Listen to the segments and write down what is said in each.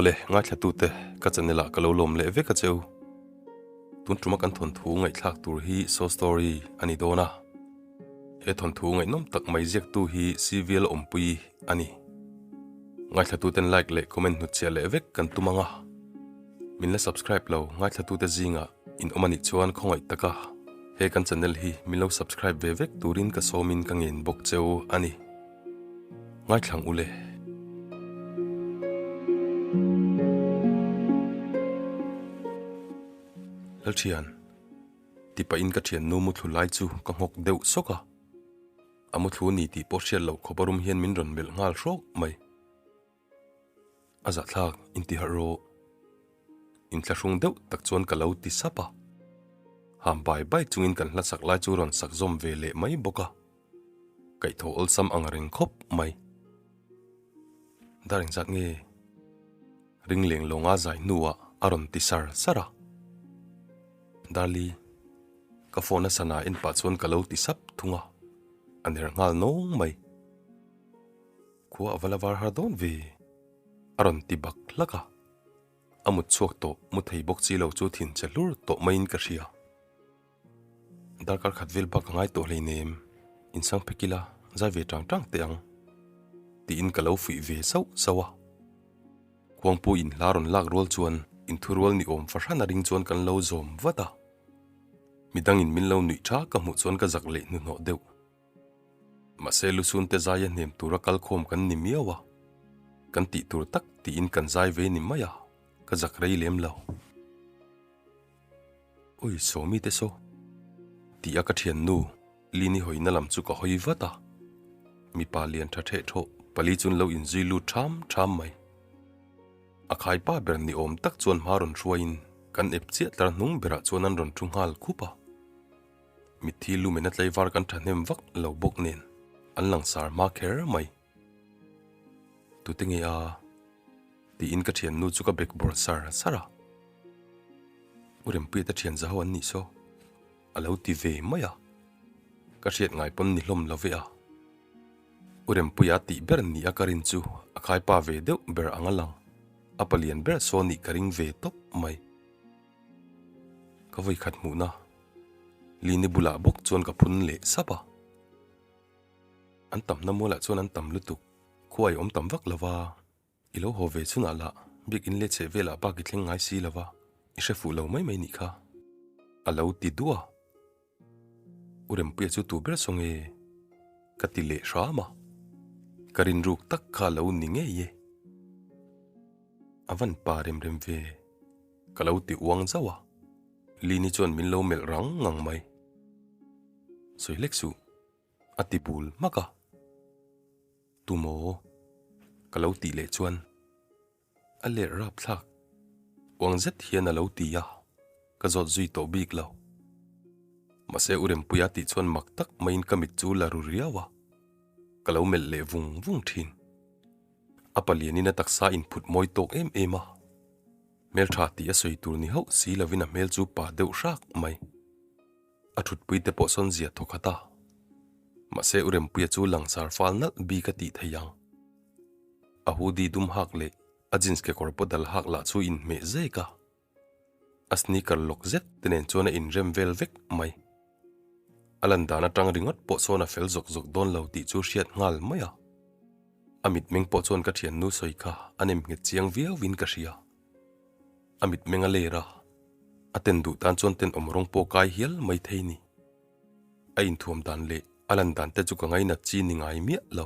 Awle, ngaithlatute, ka channel ah ka lo lawm leh vek a cheu. Tun tuma kan thawnthu ngaihthlak tur hi So Story a ni dawn a. He thawnthu ngaihnawm tak mai ziaktu hi CVL Awmpui a ni. Ngaithlatuten like leh comment hnutchhiah leh vek kan tum ang a. Min la subscribe lo ngaithlatute zingah in awm a nih chuan khawngaih taka he kan channel hi min lo subscribe ve vek turin ka sawmin ka ngen bawk cheu a ni. Ngaithlang ule. Lalthian, ti pahin ka thiannu muthlu lai chu ka nghawk deuh sawk a. A muthlu ni tih pawh hriat loh khawp a rum hian min rawn melh nghal hrawk mai. A zahthlak intiharh rawh. Inthlahrung deuh tak chuan ka lo ti sap a. Ham bai bai chungin kan hla sak lai chu rawn sak zawm ve leh mai bawk a. Kaihthawh awlsam ang reng khawp mai. Dar engzat nge? Ring leng lawnga zai hnuah a rawn ti sar sar a. Darli, ka phone a sana en pah chuan ka lo ti sap thung a. A ner nghal nawng mai. Khua a va la var har dawn ve, a rawn ti bak hlak a. A mut chhuak tawh, mu thei bawk chi lo chu thin che hlur tawh maiin ka hria. Darkar khat vel bak a ngai tawh hleinem, insang phek ila zai ve tang tang teh ang, tiin ka lo fuih ve sauh sauh a. Khuangpu in hla rawn lak rual chuan inthurual ni awm fahran a ring chuan kan lo zawm vat a. Midangin min lo nuih tha ka hmuh chuan ka zak leh hnuhnawh deuh. Mahse Lusun te zaia hnem tura kalkhawm kan ni miau a, kan tih tur tak tiin kan zai ve ni mai a, ka zak rei lem lo. Ui Sawmi te saw tih a ka thiannu Lini hawina lam chu ka hawi vat a, mipa lian tha theh thawh pali chuan lo inzui lut tham tham mai. A khaipa ber ni awm tak chuan hma rawn hruaiin kan ep chiah tlar hnung berah chuan an rawn thu nghal khup a. Mitthi lumen a tlaivar kan thahnem vak lo bawk nen an langsar hma kher mai. Tute nge a? Tiin ka thiannu chu ka bek bawrh sar sar a. U Rempuia te thian zaho an nih saw a lo ti ve mai a. Ka hriat ngai pawn ni hlawm lo ve a. U Rempuia tih ber ni a ka rin chu a khaipa ve deuh ber ang a lang. A palian ber saw nih ka ring ve tawp mai. Ka vawikhat hmuhna Lini bulah bawk chuan ka phun leh sap a. An tamna mualah chuan an tam lutuk, khuai awm tam vak lova, i lo haw ve chhunah lah biak in leh chheh velah bak i thleng ngai si lova, i hre fuh lo mai mai nih kha. A lo ti duah a. U Rempuia chu tu ber saw nge? Ka ti leh hram a. Ka rinruk tak kha a lo ni ngei e. A van pa rem rem ve. Ka lo ti uang zauh a, Lini chuan min lo melh rang ngang mai. Sawi hlek suh, a ti bul hmak a. Tumaw? Ka lo tih leh chuan a lerh rapthlak. Uang zet hian a lo ti a, ka zawt zui tawh bik lo. Mahse U Rempuia tih chuan mak tak maiin ka mit chu la ru riau a, ka lo melh leh vung vung thin. A palianin a taksa inphut mawi tawk em em a. Hmeltha tih a sawi tur ni hauh si lovin a hmel chu pa deuh hrak mai. A thutpui te pawh sawn zia thawk khat a. Mahse U Rempuia chu langsar fal nalh bik a tih thei ang. A hoodie dum hak leh a jeans kekawr pawh dal hak lah chu inhmeh zek a. A sneaker lawk zet te nen chuan a inrem vel vek mai. A lan dan atang ringawt pawh sawn a fel zawk zawk dawn lo tih chu hriat nghal mai a. A mitmeng pawh chuan ka thiannu sawi kha a nem nghet chiang viauin ka hria. A mitmeng a ler a, a ten duh tan chuan tenawm rawng pawh kai hial mai thei ni. A inthuam dan leh a lan dan te chu ka ngainat chi ni ngai miah lo.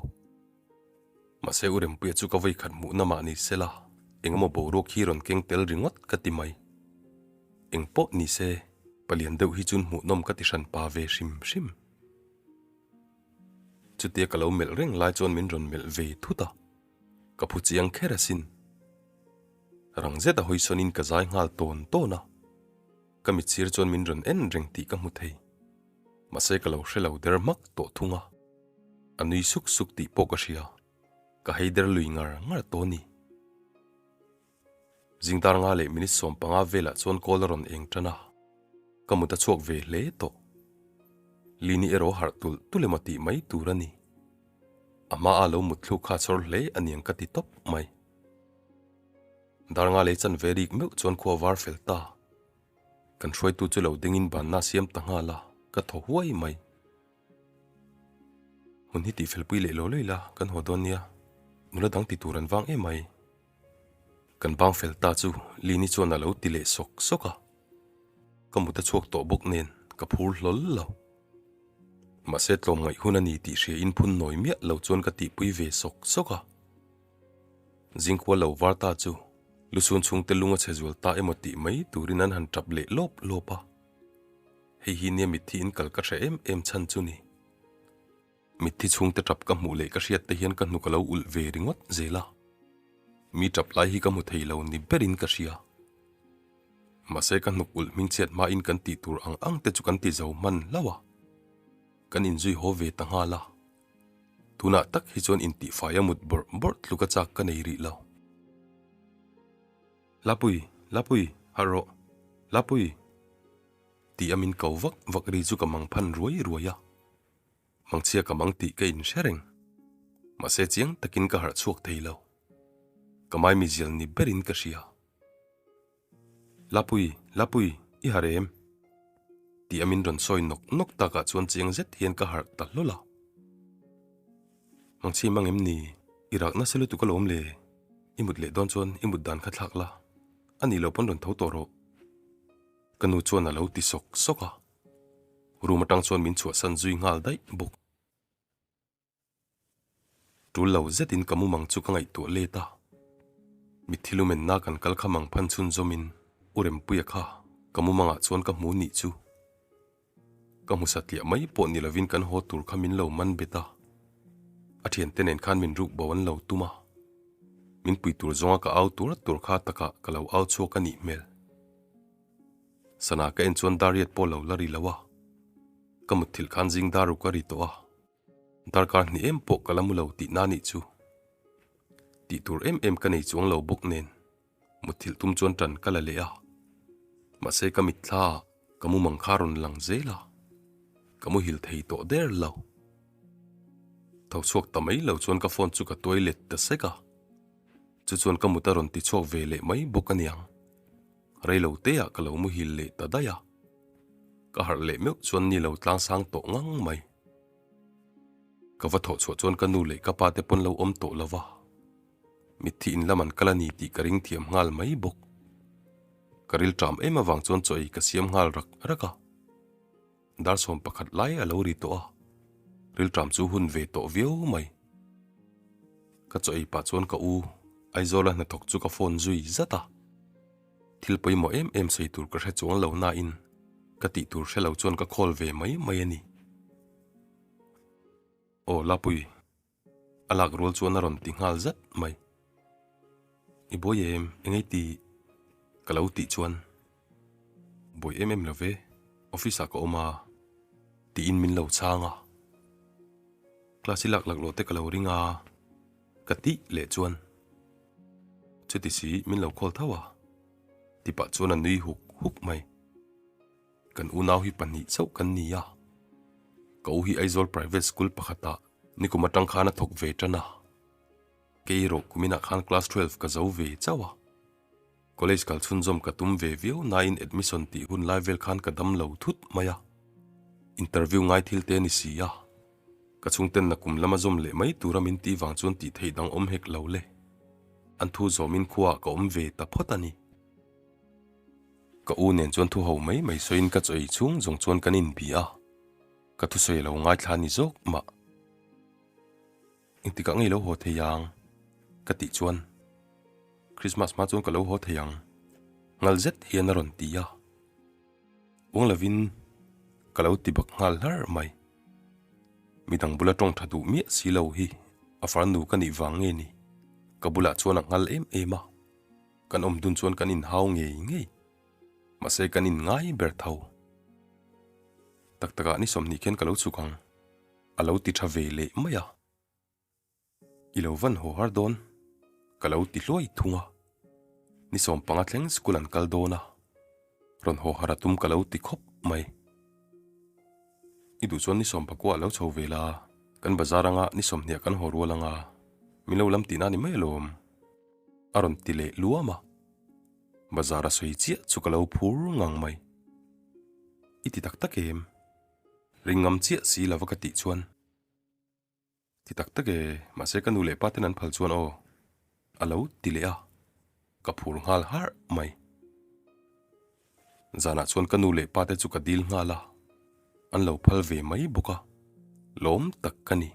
Mahse U Rempuia chu ka vawi khat hmuhna mah ni se la, engemaw boruak hi rawn keng tel ringawt ka ti mai. Eng pawh ni se, palian deuh hi chun hmuhnawm ka ti hran pa ve hrim hrim. Chutia ka lo melh reng lai chuan min rawn melh ve thut a, ka phu chiang kher asin. Rang zet a hawisawnin ka zai nghal tawn tawn a, ka mitsir chuan min rawn en reng tih ka hmu thei. Mahse ka lo hre lo der hmak tawh thung a. A nui suk suk tih pawh ka hria, ka hei der lui ngar ngar tawh a ni. Zingdar nga leh minute 15 velah chuan call a rawn eng tan a, ka mut a chhuak ve hle tawh. Lini erawh harh tulh tulh emaw tih mai tur a ni. A hmaa lo mut thluk kha a chhawr hle a niang ka ti tawp mai. Dar nga lei chan ve rik meuh chuan khua var fel ta. Kan hruaitu chu lo dingin banna siam ta nghal a, ka thaw huai mai. Hmun hi tihfelpui leh lo lei la, kan haw dawn nia. Nula dang ti tur an vang em mai. Kan bang fel ta chu Lini chuan a lo ti leh sawk sawk a. Ka mut a chhuak tawh bawk nen ka phur hlawl lo. Mahse tlawmngaih hun a ni tih hria in phun nawi miah lo chuan ka tihpui ve sawk sawk a. Zingkhua lo var ta chu lusun chhungte lung a chhe zual ta emaw tih mai turin an han tap leh lawp lawp a. Hei hi nia mitthi in kal ka hre em em chhan chu ni. Mitthi chhungte tap ka hmuh leh ka hriat te hian ka hnuk a lo ulh ve ringawt zel a. Mi tap lai hi ka hmu thei lo ni berin ka hria. Mahse ka hnuk ulh hmingchhiat hmain kan tih tur ang ang te chu kan ti zo hman hlauh a. Kan inzui haw ve ta nghal a. Tunah tak hi chuan intihfai a mut bawrh bawrh tluk a chak ka nei rih lo. Lapui, Lapui, harh rawh. Lapui! Tih a min ko vak vak ri chu ka mang phan ruai ruai a. Mangchhia ka mang tih ka inhre reng. Mahse chiang takin ka harh chhuak thei lo. Ka maimizial ni berin ka hria. Lapui, Lapui, i harh em? Tih a min rawn sawi nawk nawk takah chuan chiang zet hian ka harh ta hlawl a. Mangchhia mang em ni? I rak nasa lutuk alawm le. I mut leh dawn chuan i mut dan kha thlak la. A nih loh pawn rawn tho tawh rawh. Ka nu chuan a lo ti sawk sawk a, room atang chuan min chhuahsan zui nghal daih bawk. Tul lo zetin ka mumang chu ka ngaihtuah let a, mitthi lumenna kan kal kha mang phan chhun zawmin U Rempuia kha ka mumangah chuan ka hmu nih chu. Ka hmu satliah mai pawh ni lovin kan haw tur kha min lo man bet a, a thiante nen khan min ruk bo an lo tum a, min pui tur zawnga ka au tur tur kha takah ka lo au chhuak a nih hmel. Sana ka en chuan dar riat pawh lo la ri lo a, ka mutthilh khan zing dar ruk a ri tawh a, darkar hnih em pawh ka la mu lo tih na nih chu. Tih tur em em ka nei chuang lo bawk nen mutthilh tum chuan tan ka la leh a, mahse ka mitthla ah ka mumang kha rawn lang zel a, ka muhil thei tawh der lo. Tho chhuak ta mai lo chuan ka phone chu ka tuai let ta sek a, chu chuan ka mut a rawn ti chhuak ve leh mai bawk aniang. Reilo te ah ka lo muhil leh ta daih a, ka harh leh meuh chuan ni lo tlang sang tawh ngang mai. Ka va thawh chhuah chuan ka nu leh ka pa te pawn lo awm tawh lo va, mitthi in lam an kal a ni tih ka ring thiam nghal mai bawk. Ka ril ṭam em avang chuan chaw ei ka siam nghal rak rak a. Dar 11 lai a lo ri tawh a, rilṭam chu hun ve tawh viau mai. Ka chaw ei pah chuan ka u Aizawla hnathawk chu ka phone zui zat a, thil pawimawh em em sawi tur ka hre chuang lo nain ka tih tur hre lo chuan ka call ve mai mai a ni. Aw Lapui. A lak rual chuan a rawn ti nghal zat mai. I buai em, engei ti? Ka lo tih chuan, Buai em em lo ve, office ah ka awm a, tiin min lo chhang a. Class i lak lak loh te ka lo ring a, ka tih leh chuan, Chuti si, min lo call tho a, ti pah chuan a nui huk huk mai. Kan unau hi pahnih chauh kan ni a, ka u hi Aizawl Private School pakhatah nikum atang khan a thawk ve tan a, kei erawh kuminah khan class 12 ka zo ve chauh a, college kal chhunzawm ka tum ve viau nain admission tih hun lai vel khan ka dam lo thut mai a, interview ngai thil te a ni si a, ka chhungten nakum lama zawm leh mai tura min tih vang chuan tih theih dang awm hek lo le, an thu zawmin khuaah ka awm ve ta phawt a ni. Ka u nen chuan thu ho mai mai sawiin ka chaw ei chhung zawng chuan kan inbi a, ka thusawi a lo ngaithla ni zawk mah. Engtikah nge i lo haw thei ang? Ka tih chuan Christmas hma chuan ka lo haw thei ang, ngal zet hian a rawn ti a. Uang lovin ka lo ti bak nghal hlar mai. Midang bula tawng tha duh miah si lo hi a farnu ka nih vang nge ni? Ka bulah chuan a nghal em em a. Kan awm dun chuan kan inhau ngei ngei, mahse kan in ngai ber tho. Tak takah ni 20 khian ka lo chhuk ang, a lo ti tha ve leh mai a. I lo van haw har dawn, ka lo ti hluai thung a. Ni 15 thleng school an kal dawn a, rawn haw har a tum ka lo ti khawp mai. I duh chuan ni 19 a lo chho ve la, kan bazar anga ni 20 kan haw rual anga, min lo lam tihna ni mai alawm. A rawn ti leh luam a. Bazar a sawi chiah chu ka lo phur ngang mai. I ti tak tak em? Ring ngam chiah si lova ka tih chuan. Ti tak tak e, mahse ka nu leh pa ten an phal chuan aw. A lo ti leh a, ka phur nghal harh mai. Zanah chuan ka nu leh pa te chu ka dil nghal a, an lo phal ve mai bawk a, lawm tak ka ni.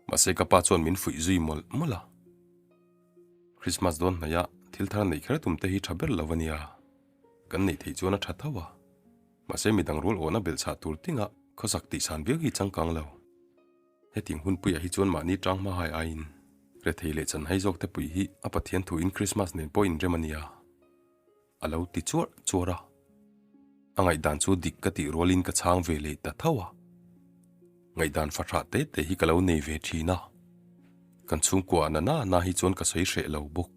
Mahse ka pa chuan min fuih zui mawlh mawlh a. Christmas dawn hnaih ah thil thar neih kher tum te hi tha ber lo a nia, kan neih theih chuan a tha tho a. Mahse midang rual awhna belhchhah tur tinga khawsak tihsan viau hi changkang lo. Hetiang hunpuiah hi chuan mahni tang hma hai aiin rethei leh chanhai zawk te pui hi a Pathian thuin Christmas nen pawh inrem a nia. A lo ti chuar chuar a. A ngaihdan chu dik ka tih rualin ka chhang ve leh ta tho a. Ngaihdan fahrah te te hi ka lo nei ve thin a. Kan chhungkua na na na hi chuan ka sawi hreh lo bawk.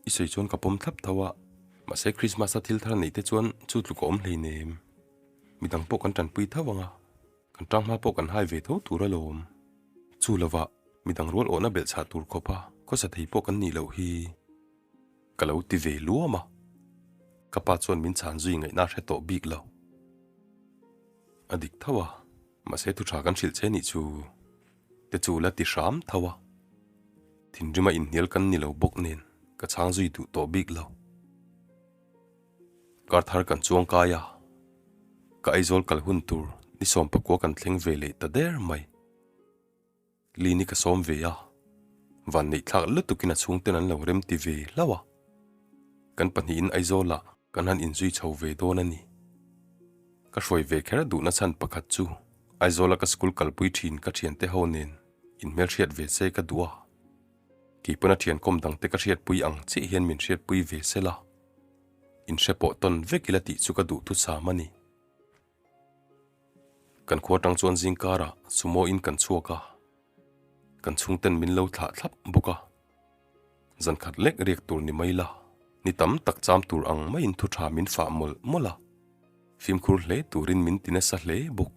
I sawi chuan ka pawm thlap tho a, mahse Christmas a thil thar neih te chuan chu tluk a awm hleinem. Midang pawh kan tanpui tho ang a, kan tang hma pawh kan hai ve tho tur alawm. Chu lovah midang rual awhna belhchhah tur khawp a khawsa thei pawh kan nih loh hi ka lo ti ve luam a, ka pa chuan min chhan zui ngaihna hre tawh bik lo. A dik tho a, mahse thu tha kan hrilh che nih chu te chu la ti hram tho a. Thinrima inhnial kan ni lo bawk nen ka chhang zui duh tawh bik lo. Kar thar kan chuang kai a, ka Aizawl kal hun tur ni 19 kan thleng ve leh ta der mai. Lini ka sawm ve a, vanneih thlak lutukin a chhungten an lo rem ti ve hlauh a. Kan pahnihin Aizawlah kan han inzui chho ve dawn a ni. Ka hruai ve kher duhna chhan pakhat chu Aizawla ka school kalpui thin ka thiante ho nen inhmelhriat ve se ka duh a. Kei pawn a thiankawm dangte ka hriatpui ang chiah hian min hriatpui ve sela. Inhre pawh tawn vek ila tih chu ka duhthusam a ni. Kan khua tang chuan zingkarah sumo in kan chhuak a, kan chhungten min lo thlah thlap bawk a. Zan khat lek riak tur ni mai la, ni tam tak cham tur ang maiin thu tha min fah mawlh mawlh a, fimkhur hle turin min ti nasa hle bawk.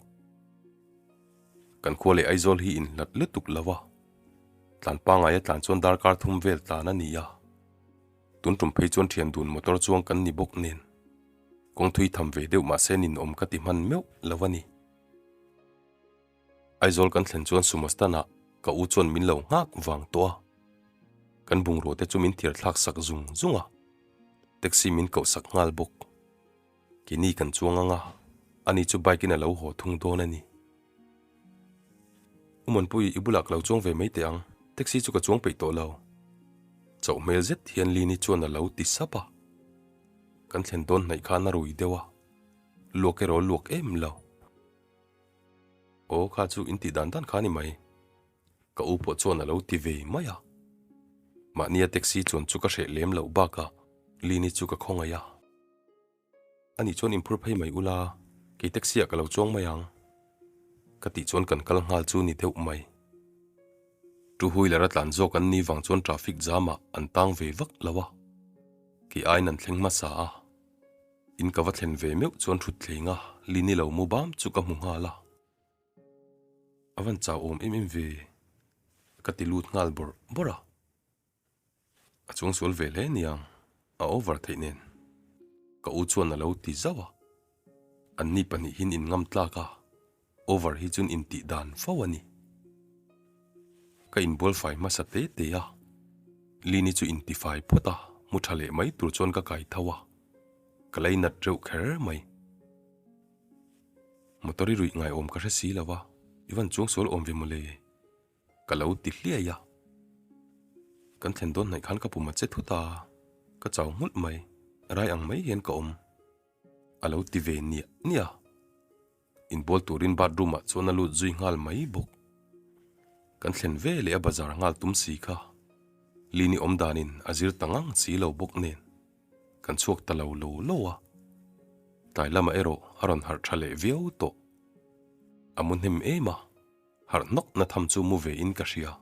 Kan khua leh Aizawl hi inhlat lutuk lo a, tlan pangaia tlan chuan darkar thum vel tlan a ni a. Tun tum phei chuan thian dun motor chuang kan ni bawk nen kawng thui tham ve deuh mahse ninawm ka ti hman meuh lo a ni. Aizawl kan thlen chuan sumo stand ah ka u chuan min lo nghak vang tawh a, kan bungrua te chu min thiar thlak sak zung zung a, taxi min koh sak nghal bawk. Keini kan chuang ang a, ani chu bike in a lo haw thung dawn a ni. U Manpui, i bulah ka lo chuang ve mai teh ang, taxi chu ka chuang peih tawh lo. Chauh hmel zet hian Lini chuan a lo ti sap a. Kan thlen dawn hnaih khan a rui deuh a, luak erawh luak em lo. Aw kha chu in tih dan dan kha a ni mai. Ka u pawh chuan a lo ti ve mai a. Mahnia taxi chuan chu ka hreh lem loh bakah Lini chu ka khawngaih a. Ani chuan inphur phei mai ula, kei taxi ah ka lo chuang mai ang. Ka tih chuan kan kal nghal chu ni deuh mai. Two wheeler a tlan zawk an ni vang chuan traffic jam ah an tang ve vak lo a. Kei aiin an thleng hmasa a. In ka va thlen ve meuh chuan thutthleng a Lini lo mu bam chu ka hmu nghal a. A van chau awm em em ve ka ti lut nghal bawrh bawrh a. A chuang sual ve hle niang, a over theih nen. Ka u chuan a lo ti zauh a. An ni pahnihin in ngam tlak a, over hi chuan in tih dan fo a ni. Ka inbual fai hmasa te te a, Lini chu in ti fai phawt a, mu tha leh mai tur chuan ka kai tho a, ka lei nat reuh kher mai. Motor i ruih ngaiawm ka hre si lo a, i van chuang sual awm ve mawle. Ka lo ti hliai a. Kan thlen dawn hnaih khan ka pum a che thut a, ka chau nghulh mai, rai ang mai hian ka awm. A lo ti ve niah niah a. Inbual turin bathroom ah chuan a lut zui nghal mai bawk. Kan thlen ve leh a bazar nghal tum si kha. Lini awm danin a zir ta ngang si lo bawk nen. Kan chhuak ta lo lo lo a. Tlai lamah erawh a rawn harh tha leh viau tawh. A mu hnem em a. Harh hnawk na tham chu mu ve in ka hria.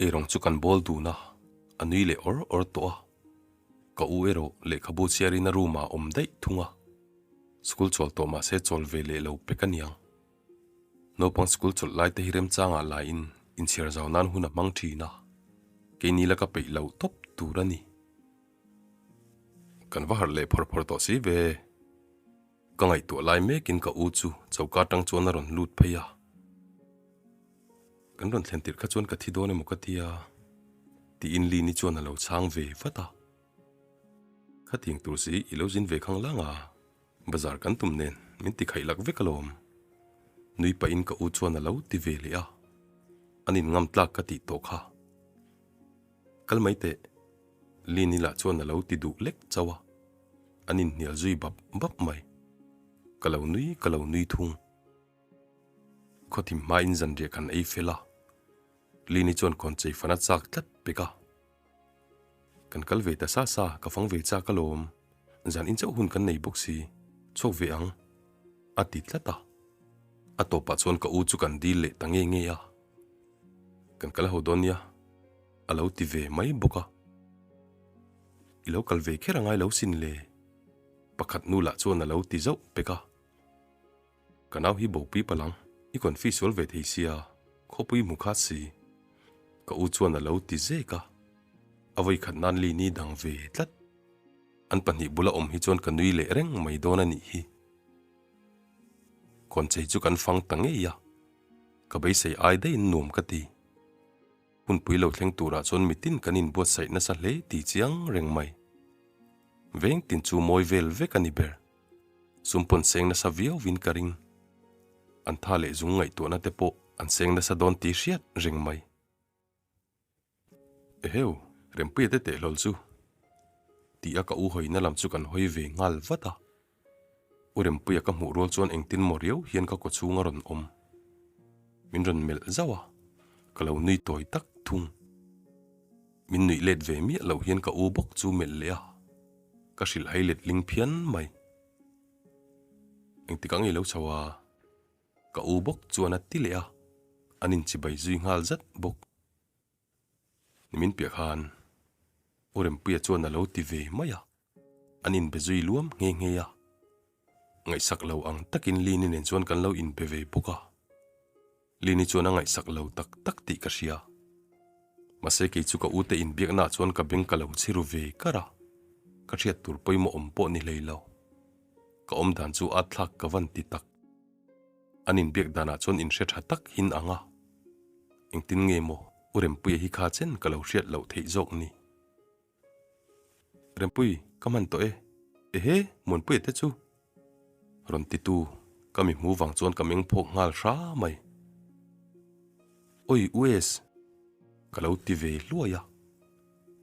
Eirawng chu kan bawl dun a, a nui leh awr awr tawh a. Ka u erawh lehkhabu chhiarin a room ah a awm daih thung a. School chawl tawh mah se chawl ve leh lo pek a niang. Naupang school chawlh lai te hi remchangah laiin inchhiar zau nan hun a hmang thin a. Keini la ka peih loh tawp tur a ni. Kan va harh leh phawr phawr tawh si ve. Ka ngaihtuah lai mekin ka u chu choka atang chuan a rawn lut phei a. Kan rawn thlen tirh kha chuan ka thi dawn emaw ka tia tiin Lini chuan a lo chhang ve vat a. Khatiang tur si i lo zin ve khang lang a, bazar kan tum nen min ti khaih lak vek alawm. Nui pahin ka u chuan a lo ti ve leh a, an in ngam tlak ka tih tawh kha. Kal mai teh, Lini lah chuan a lo ti duh lek chauh a, an inhnial zui bap bap mai. Ka lo nui ka lo nui thung. Khawthim hmain zanriah kan ei fel a, Lini chuan kawnchei fan a chak tlat pek a. Kan kal ve ta sa sa, ka fang ve chak alawm. Zan in chauh hun kan nei bawk si, chhuak ve ang, a ti tlat a. A tawpah chuan ka u chu kan dil leh ta nge nge a. Kan kal ho dawn nia, a lo ti ve mai bawk a. I lo kal ve kher a ngai lo sin le, pakhat nu lah chuan a lo ti zauh pek a. Ka nau hi bopui palang, i confi sual ve thei sia, khawpui hmu kha si. Ka u chuan a lo ti zek a, a vawi khat nan li ni dang ve tlat. An pahnih bula awm hi chuan ka nui leh reng mai dawn a nih hi. Kawnchei chu kan fang ta ngei a, ka beisei ai daihin nuam ka ti. Hunpui lo thleng turah chuan mitin kan inbuatsaih nasa hle ti chiang reng mai. Veng tin chu mawi vel vek a ni ber. Sum pawn seng nasa viauvin ka ring. An tha leh zung ngaihtuahna te pawh an seng nasa dawn tih hriat reng mai. Eheu, Rempuia te teh hlawl chu. Tih a ka u hawina lam chu kan hawi ve nghal vat a. U Rempuia ka hmuh rual chuan engtin maw riau hian ka kawchhung a rawn awm. Min rawn melh zauh a, ka lo nui tawi tak thung. Min nuih let ve miah loh hian ka u bawk chu melh leh a. Ka hrilh hai let ling phian mai. Engtik ang i lo chho a? Ka u bawk chuan a ti leh a, an inchibai zui nghal zat bawk. Nimin piah khan U Rempuia chuan a lo ti ve mai a, an inbe zui luam nghe nghe a. Ngaihsak lo ang takin Lini nen chuan kan lo inbe ve bawk a. Lini chuan a ngaihsak lo tak tak tih ka hria. Mahse kei chu ka ute inbiaknaah chuan ka beng ka lo chhiru ve kar a, ka hriat tur pawimawh awm pawh ni hlei lo. Ka awm dan chu at thlak ka van ti tak. An inbiak danah chuan inhre tha tak hin ang a. Engtin nge maw U Rempuia hi kha chen ka lo hriat loh theih zawk ni. Rempui, ka hman tawh e. Ehe, Muanpuia te chu. Rawn titu, ka mi hmu vang chuan ka meng phawk nghal hra mai. Oi US! Ka lo ti ve hluai a.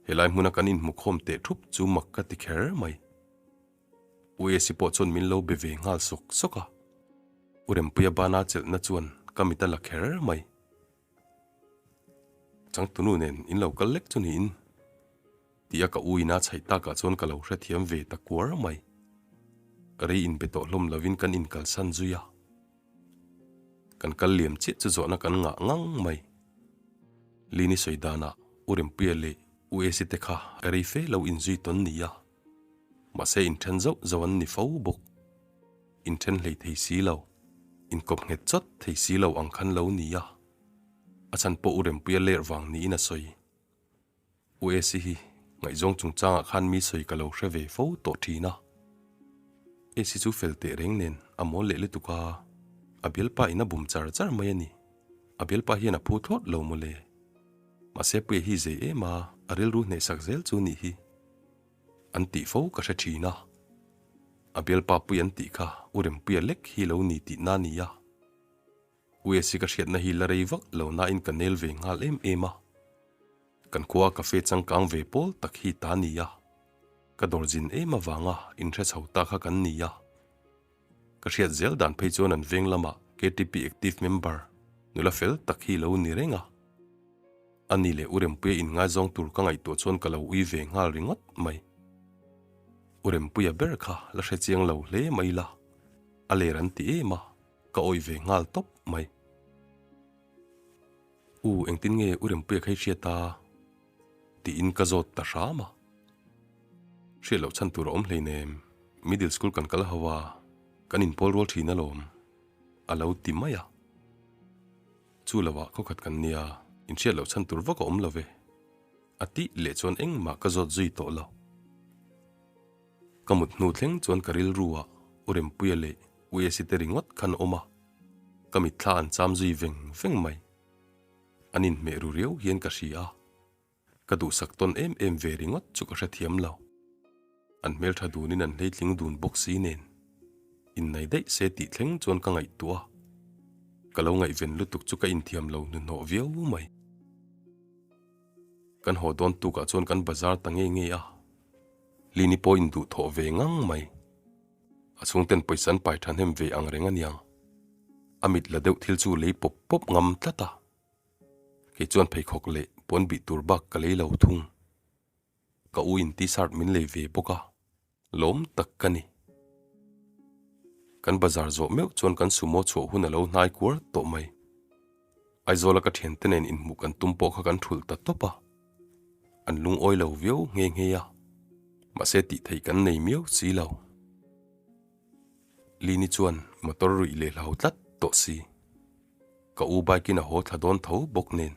Helai hmuna kan inhmu khawm teh thup chu mak ka ti kher mai. US hi pawh chuan min lo be ve nghal sawk sawk a. U Rempuia bana chelhna chuan ka mit a la kher mai. Changtunu nen in lo kal lek chu niin tih a ka u ina chhaih takah chuan ka lo hrethiam ve ta kuar mai. Rei inbe tawh hlawm lovin kan inkalsan zui a. Kan kal liam chiah chu zawhna kan ngah ngang mai. Lini sawi danah U Rempuia leh U Esi te kha rei fe lo inzui tawn ni a. Mahse inthen zauh zauh an ni fo bawk. Inthen hlei thei si lo, inkawp nghet chawt thei si lo ang khan lo ni a. A chhan pawh U Rempuia ler vang niin a sawi. U Esi hi ngaihzawng chungchangah khan mi sawi ka lo hre ve fo tawh thin a. Esi chu fel teh reng nen a mawl leh lutuk a, a bialpa in a bum char char mai a ni. A bialpa hian a phu thlawt lo mawle. Mahse Puia hi zei em a, a rilru hnehsak zel chu nih hi. An tih fo ka hre thin a, a bialpa pui an tih kha U Rempuia lek hi lo ni tih na nia. U Esi ka hriatna hi la rei vak lo nain ka nel ve nghal em em a. Kan khua cafe changkang ve pawl tak hi ta nia. Ka dawr zin em avanga inhre chho ta kha kan nia. Ka hriat zel dan phei chuan an veng lamah KTP active member nula fel tak hi lo ni reng a. A ni leh U Rempuia inngaizawng tur ka ngaihtuah chuan ka lo ui ve nghal ringawt mai. U Rempuia ber kha la hre chiang lo hle mai la, a ler an ti em a, ka awih ve nghal tawp mai. U, engtin nge U Rempuia kha i hriat a? tiin ka zawt ta hram a. Hriat loh chhan tur a awm hleinem, middle school kan kal ho a, kan inpawl rual thin alawm, a lo ti mai a. Chu lovah khawkhat kan nia, inhriat loh chhan tur vak a awm lo ve. A tih leh chuan engmah ka zawt zui tawh lo. Ka mut hnu thleng chuan ka rilru ah U Rempuia leh U Esi te ringawt khan awm a, ka mitthla an cham zui veng veng mai. An inhmeh ru riau hian ka hria a, ka duhsak tawn em em ve ringawt chu ka hrethiam lo. An hmeltha dunin an hleitling dun bawk si nen innai daih se tih thleng chuan ka ngaihtuah a, ka lo ngaihven lutuk chu ka inthiam lo hnuhnawh viau mai. Kan haw dawn tukah chuan kan bazar ta nge nge a, Lini pawh induhthawh ve ngang mai. A chhungten pawisa an pai thahnem ve ang reng aniang. A mit la deuh thil chu lei pawp pawp ngam tlat a. Kei chuan pheikhawk leh puan bih tur bak ka lei lo thung. Ka u in t-shirt min lei ve bawk a, lawm tak ka ni. Kan bazar zawh meuh chuan kan sumo chhuah hun a lo hnai kuar tawh mai. Aizawla ka thiante nen inhmuh kan tum pawh kha kan thulh ta tawp a, an lungawi lo viau nghe nghe a, mahse tih theih kan nei miau si lo. Lini chuan motor ruih leh hlau tlat tawh si. Ka u bike in a haw thla dawn tho bawk nen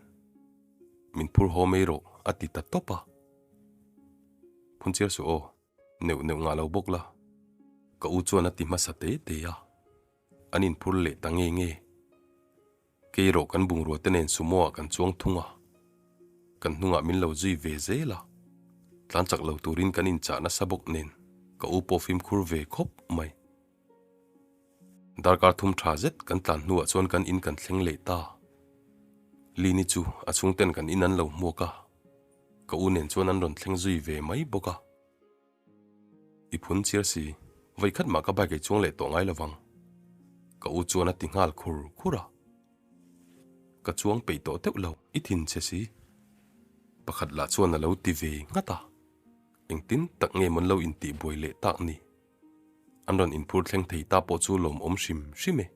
min phur haw mai rawh a ti ta tawp a. Phunchiar suh aw, neuh neuh ngah lo bawk la, ka u chuan a ti hmasa te te a, an inphur leh ta nge nge. Kei erawh kan bungrua te nen sumo ah kan chuang thung a, kan hnungah min lo zui ve zel a, tlan chak lo turin kan inchah nasa bawk nen ka u pawh fimkhur ve khawp mai. Darkar thum tha zet kan tlan hnuah chuan kan in kan thleng leh ta. Lini chu a chhungten kan in an lo hmuak a, ka u nen chuan an rawn thleng zui ve mai bawk a. I phun chiar si, vawi khat mah ka bike ei chuang leh tawh ngai lovang. Ka u chuan a ti nghal khur khur a. Ka chuang peih tawh deuh lo, i thin che si. Pakhat lah chuan a lo ti ve nghat a. Engtin tak nge mawn lo intihbuai leh tak ni? An rawn inphur thleng thei ta pawh chu lawmawm hrim hrim e.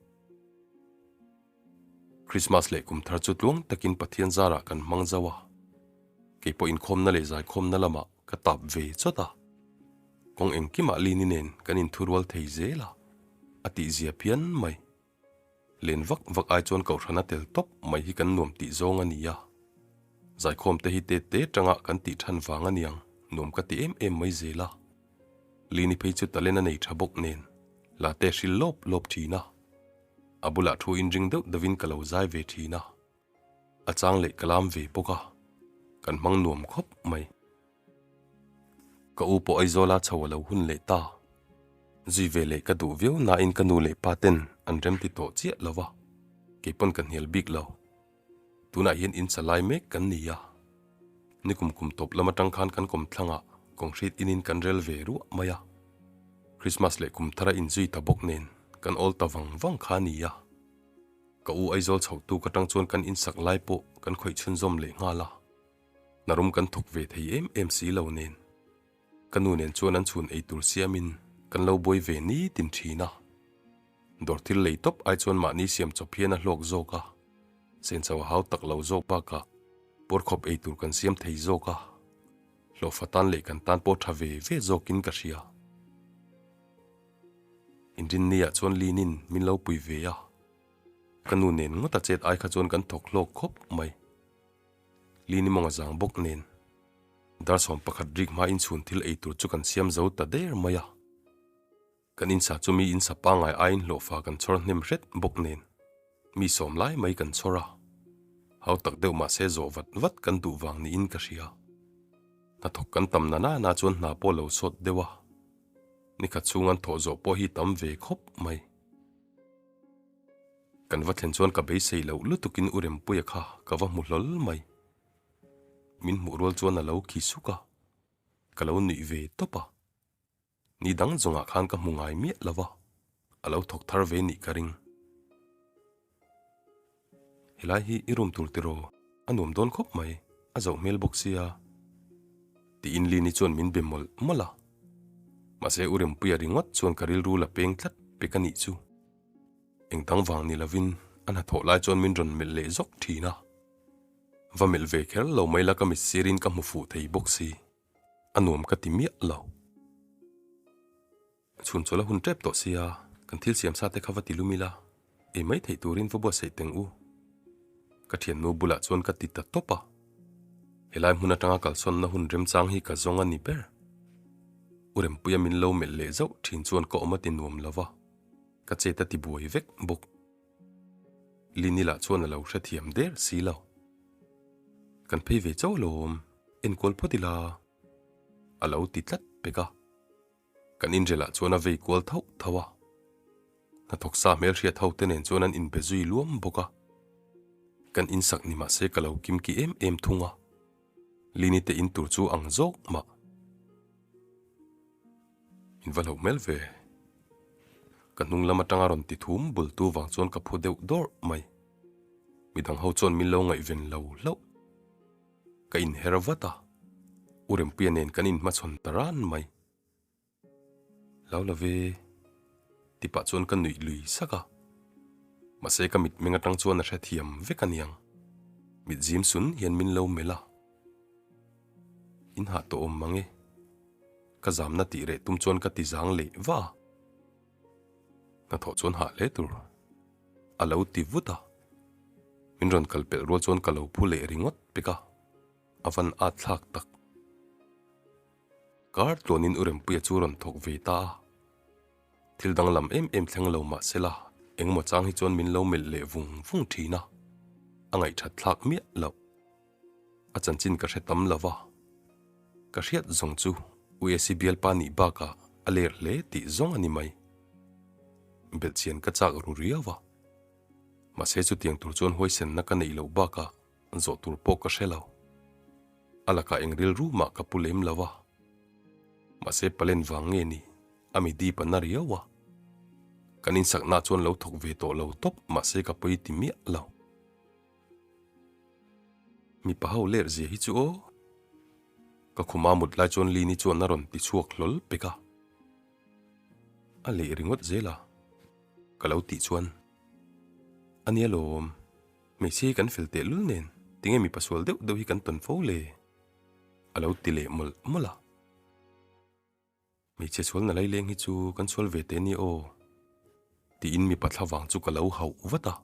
Christmas leh kum thar chu tluang takin Pathian zarah kan hmang zauh a, kei pawh inkhawmna leh zaikhawmna lamah ka tap ve chawt a. Kawng engkimah Lini nen kan inthurual thei zel a, a tihzia phian mai. Len vak vak ai chuan kohhrana tel tawp mai hi kan nuam tih zawng a ni a. Zaikhawm te hi te te tanga kan tih than vang a niang, nuam ka ti em em mai zel a. Lini phei chu talent a nei tha bawk nen, la te hril lawp lawp thin a. A bulah thu inring deuh deuhin ka lo zai ve thin a. A chang leh ka lam ve bawk a, kan hmang nuam khawp mai. Ka u pawh Aizawla chho a lo hun leh ta. Zui ve leh ka duh viau nain ka nu leh pa ten an remti tawh chiah lo va, kei pawn ka hnial bik lo. Tunah hian in sa lai mek kan ni a, nikum kum tawp lam atang khan kan kawmthlangah concrete inin kan rel ve ruah mai a. Christmas leh kum thar a inzui ta bawk nen kan awl ta vang vang kha a ni a. Ka u Aizawl chhoh tuk atang chuan kan insak lai pawh kan khawih chhunzawm leh nghal a. Hnarum kan thawk ve thei em em si lo nen ka nu nen chuan an chhun ei tur siamin kan lo buai ve nitin thin a. Dawr thil lei tawp ai chuan mahni siam chawp hian a hlawk zawk a, senchau a hau tak lo zawk bakah pawrkhawp ei tur kan siam thei zawk a, hlawhfa tan leh kan tan pawh tha ve ve zawkin ka hria. Inrinni-ah chuan Linin min lo pui ve a, ka nu nen ngawt a chet ai kha chuan kan thawk hlawk khawp mai. Lini mawng a zang bawk nen Darsawm pakhat rik hmain chhun thil ei tur chu kan siam zo ta der mai a. Kan insa chu mi insa pangngai aiin hlawhfa kan chhawr hnem hret bawk nen mi sawm lai mai kan chhawr a. Hau tak deuh mahse zawh vat vat kan duh vang niin ka hria. Hnathawk kan tam na na na chuan hna pawh lo sawt deuh a. Nikhat chhung an thawh zawh pawh hi tam ve khawp mai. Kan va thlen chuan ka beisei loh lutukin U Rempuia kha ka va hmu hlawl mai. Min hmuh rual chuan a lo khi suk a, ka lo nuih ve tawp a. Ni dang zawngah khan ka hmu ngai miah lo va, a lo thawk thar ve nih ka ring. Helai hi i room tur tiraw? A nuam dawn khawp mai, a zoh hmel bawk sia. Tiin Lini chuan min be mawlh mawlh a. Mahse U Rempuia ringawt chuan ka rilru la peng tlat pek a nih chu. Eng dang vang ni lovin a hnathawh lai chuan min rawn melh leh zawk thin a. Va melh ve kher lo mai la ka mit sirin ka hmu fuh thei bawk si. A nuam ka ti miah lo. Chhun chawlh a hun tep tawh sia, kan thil siam sa te kha va ti lum ila, ei mai theih turin va buatsaih teng u. Ka thiannu bulah chuan ka ti ta tawp a. Helai hmun atanga kalsawnna hun remchang hi ka zawng a ni ber. U Rempuia min lo melh leh zauh thin chuan ka awm a ti nuam lo va, ka chet a ti buai vek bawk. Lini lah chuan a lo hrethiam der si lo. Kan phei ve chauh alawm, enkual phawt ila a lo ti tlat pek a. Kan inrel ah chuan a vei kual thauh thauh a, hnathawk sa hmelhriat ho te nen chuan an inbe zui luam bawk a. Kan insak ni mahse ka lo kimki em em thung a, Lini te in tur chu ang zawk mah. In va hlauh hmel ve. Ka hnung lam atanga rawn ti thum bul tu vang chuan ka phu deuh dawrh mai. Midang ho chuan min lo ngaihven lo hlauh. Ka inher vat a, U Rempuia nen kan inhmachhawn ta ran mai. Hlau lo ve, ti pah chuan ka nuih lui sak a. Mahse ka mitmeng atang chuan a hrethiam vek aniang. Mit zim sun hian min lo melh a. In hah tawh awm mang e. Ka zamna tih reh tum chuan ka ti zang leh va a. Hnathawh chuan hah hle tur. A lo ti vut a. Min rawn kal pelh rual chuan ka lo phu leh ringawt pek a, a van at thlak tak. Kar tluanin U Rempuia chu rawn thawk ve ta a. Thil danglam em em thleng lo mah sela, engemaw chang hi chuan min lo melh leh vung vung thin a, a ngaihthat thlak miah loh. A chanchin ka hre tam lo va, ka hriat zawng chu UAC bialpa nih bakah a ler hle tih zawng a ni mai. Belhchian ka chak ru riau a, mahse chutiang tur chuan huaisenna ka neih loh bakah zawh tur pawh ka hre lo. A lakah eng rilru mah ka pu lem lo a, mahse palen vang nge ni a mi dip a na riau a. Kan insakna chuan lo thawk ve tawh lo tawp mahse ka pawi ti miah lo. Mipa ho ler zia hi chu aw. Ka khuma mut lai chuan Lini chuan a rawn ti chhuak hlawl pek a. A leh ringawt zel a, ka lo tih chuan. A nia lawm, hmeichhia hi kan fel tehlul nen tinge mipa sual deuh deuh hi kan tawn fo le? A lo ti leh mawlh mawlh a. Hmeichhe sual na laileng hi chu kan sual ve teh nia aw tiin mipa thla vang chu ka lo hauh vat a.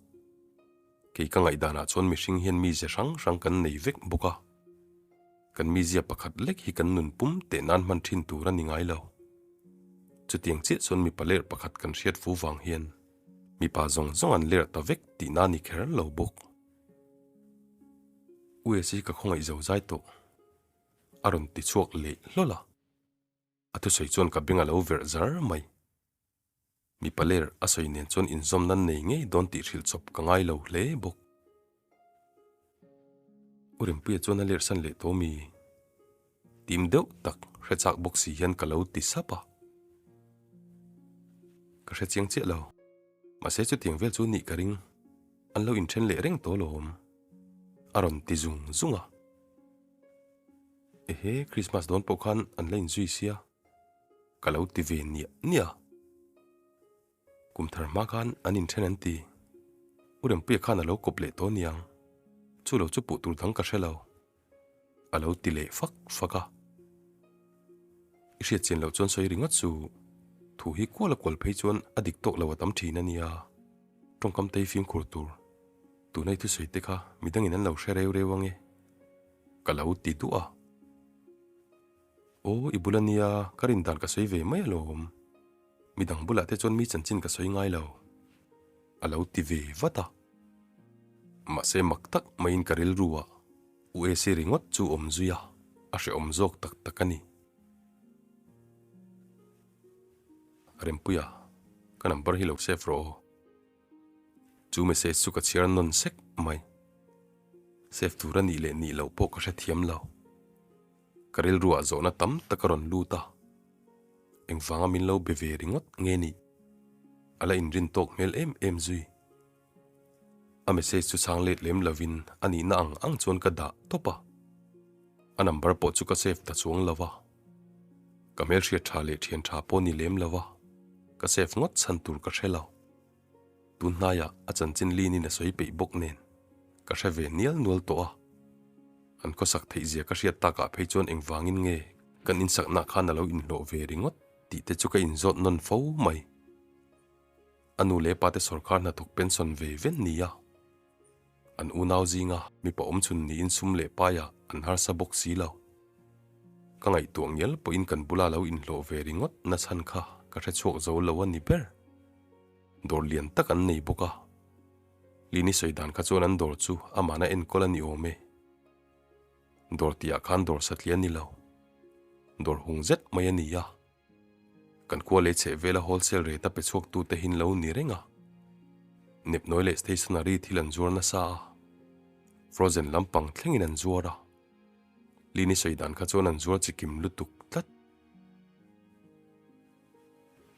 Kei ka ngaihdanah chuan mihring hian mize hrang hrang kan nei vek bawk a. Kan mizia pakhat lek hi kan nun pum teh nan hman thin tur a ni ngai lo. Chutiang chiah chuan mipa ler pakhat kan hriat fu vang hian mipa zawng zawng an ler ta vek tihna a ni kher lo bawk. US hi ka khawngaih zo zai tawh a rawn ti chhuak leh hlawl a. A thusawi chuan ka beng a lo verh zar mai. Mipa ler a sawi nen chuan inzawm nan nei ngei dawn tih hrilh chawp ka ngai lo hle bawk. U Rempuia chuan a ler san leh tawh mi? Tim deuh tak hre chak bawk si hian ka lo ti sap a. Ka hre chiang chiah lo. Mahse chutiang vel chu nih ka ring. An lo inthen leh reng tawh lawm. A rawn ti zung zung a. Ehe, Christmas dawn pawh khan an la inzui sia, ka lo ti ve niah niah. Kum thar hma khan an inthen an ti. U Rempuia khan a lo kawp leh tawh niang, chu lo chu puh tur dang ka hre lo, a lo ti leh fak fak a. I hriat chian loh chuan sawi ringawt chu thu hi kual a kual phei chuan a dik tawk lo a tam thin a nia, tawngkam te hi fimkhur tur. Tuna i thusawi te kha midangin an lo hre reu reu ange. Ka lo ti duh a. Aw, i bul a nia, ka rin dan ka sawi ve mai alawm. Midang bulah te chuan mi chanchin ka sawi ngai lo. A lo ti ve vat a. Mahse mak tak maiin ka rilru a, UAC ringawt chu awm zui a, a hrehawm zawk tak tak a ni. Rempuia, ka number hi lo save rawh aw. Chu message chu ka chhiar nawn sek mai. Save tur a nih leh nih loh pawh ka hrethiam lo. Ka rilruah zawhna tam tak a rawn lut a. Engvanga min lo be ve ringawt nge nih? A la inrin tawk hmel em em zui. A message chu chhang let lem lovin a nihna ang ang chuan ka dah tawp a. A number pawh chu ka save ta chuang lo va. Ka hmelhriat tha leh thian tha pawh ni lem lo va, ka save ngawt chhan tur ka hre lo. Tun hnaiah a chanchin linin a sawi peih bawk nen ka hre ve nial nual tawh a. An khawsak theih zia ka hriat takah phei chuan engvangin nge kan insakna khan a lo inhlawh ve ringawt tih te chu ka inzawt nawn fo mai. A nu leh pa te sawrkar hnathawk pension ve ven nia. An unau zinga mipa awmchhun niin sum leh paiah an harsa bawk si lo. Ka ngaihtuah ngial pawhin kan bula lo inhlawh ve ringawt nachhan kha ka hre chhuak zo lo a ni ber. Dawr lian tak an nei bawk a. Lini sawi dan kha chuan an dawr chu amahna enkawl a ni awm e. Dawr tihah khan dawr satliah a ni lo. Dawr hung zet mai a ni a. Kan khua lei chheh vela wholesale rate a pe chhuaktute hi an lo ni reng a. Nepnawi leh stationery thil an zuar nasa a. Frozen lampang thlengin an zuar a. Lini sawi dan kha chuan an zuar chikim lutuk tlat.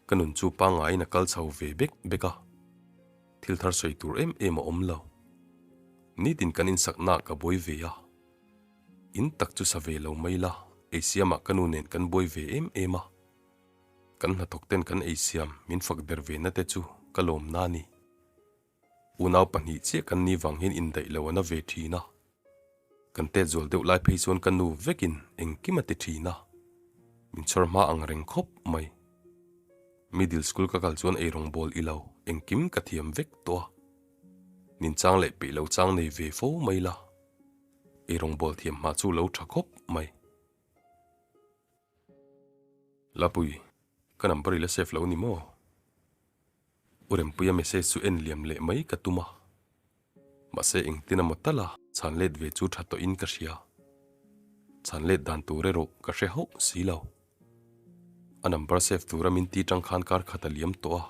Ka nun chu pangaiin a kal chho ve bek bek a, thil thar sawi tur em em a awm lo. Nitin kan insaknaah ka buai ve a, in tak chu sa ve lo mai la, eisiamah ka nu nen kan buai ve em em a. Kan hnathawk ten kan eisiam min fak der ve na te chu ka lawmna a ni. Unau pahnih chiah kan ni vang hian indaih lo a na ve thin a. Kan tet zual deuh lai phei chuan ka nu vekin engkim a ti thin a. Min chhawr hma ang reng khawp mai. Middle school ka kal chuan eirawng bawl i lo engkim ka thiam vek tawh a. Nin chang leh peih lo chang nei ve fo mai la. Eirawng bawl thiam hma chu lo tha khawp mai. Lapui, ka number i la save lo ni maw? U Rempuia message chu en liam leh mai ka tum a. Mahse engtin emaw tal a chhan let ve chu tha tawhin ka hria. Chhan let dan tur erawh ka hre hauh si lo. A number save tura min ti tang khan kar khat a liam tawh a.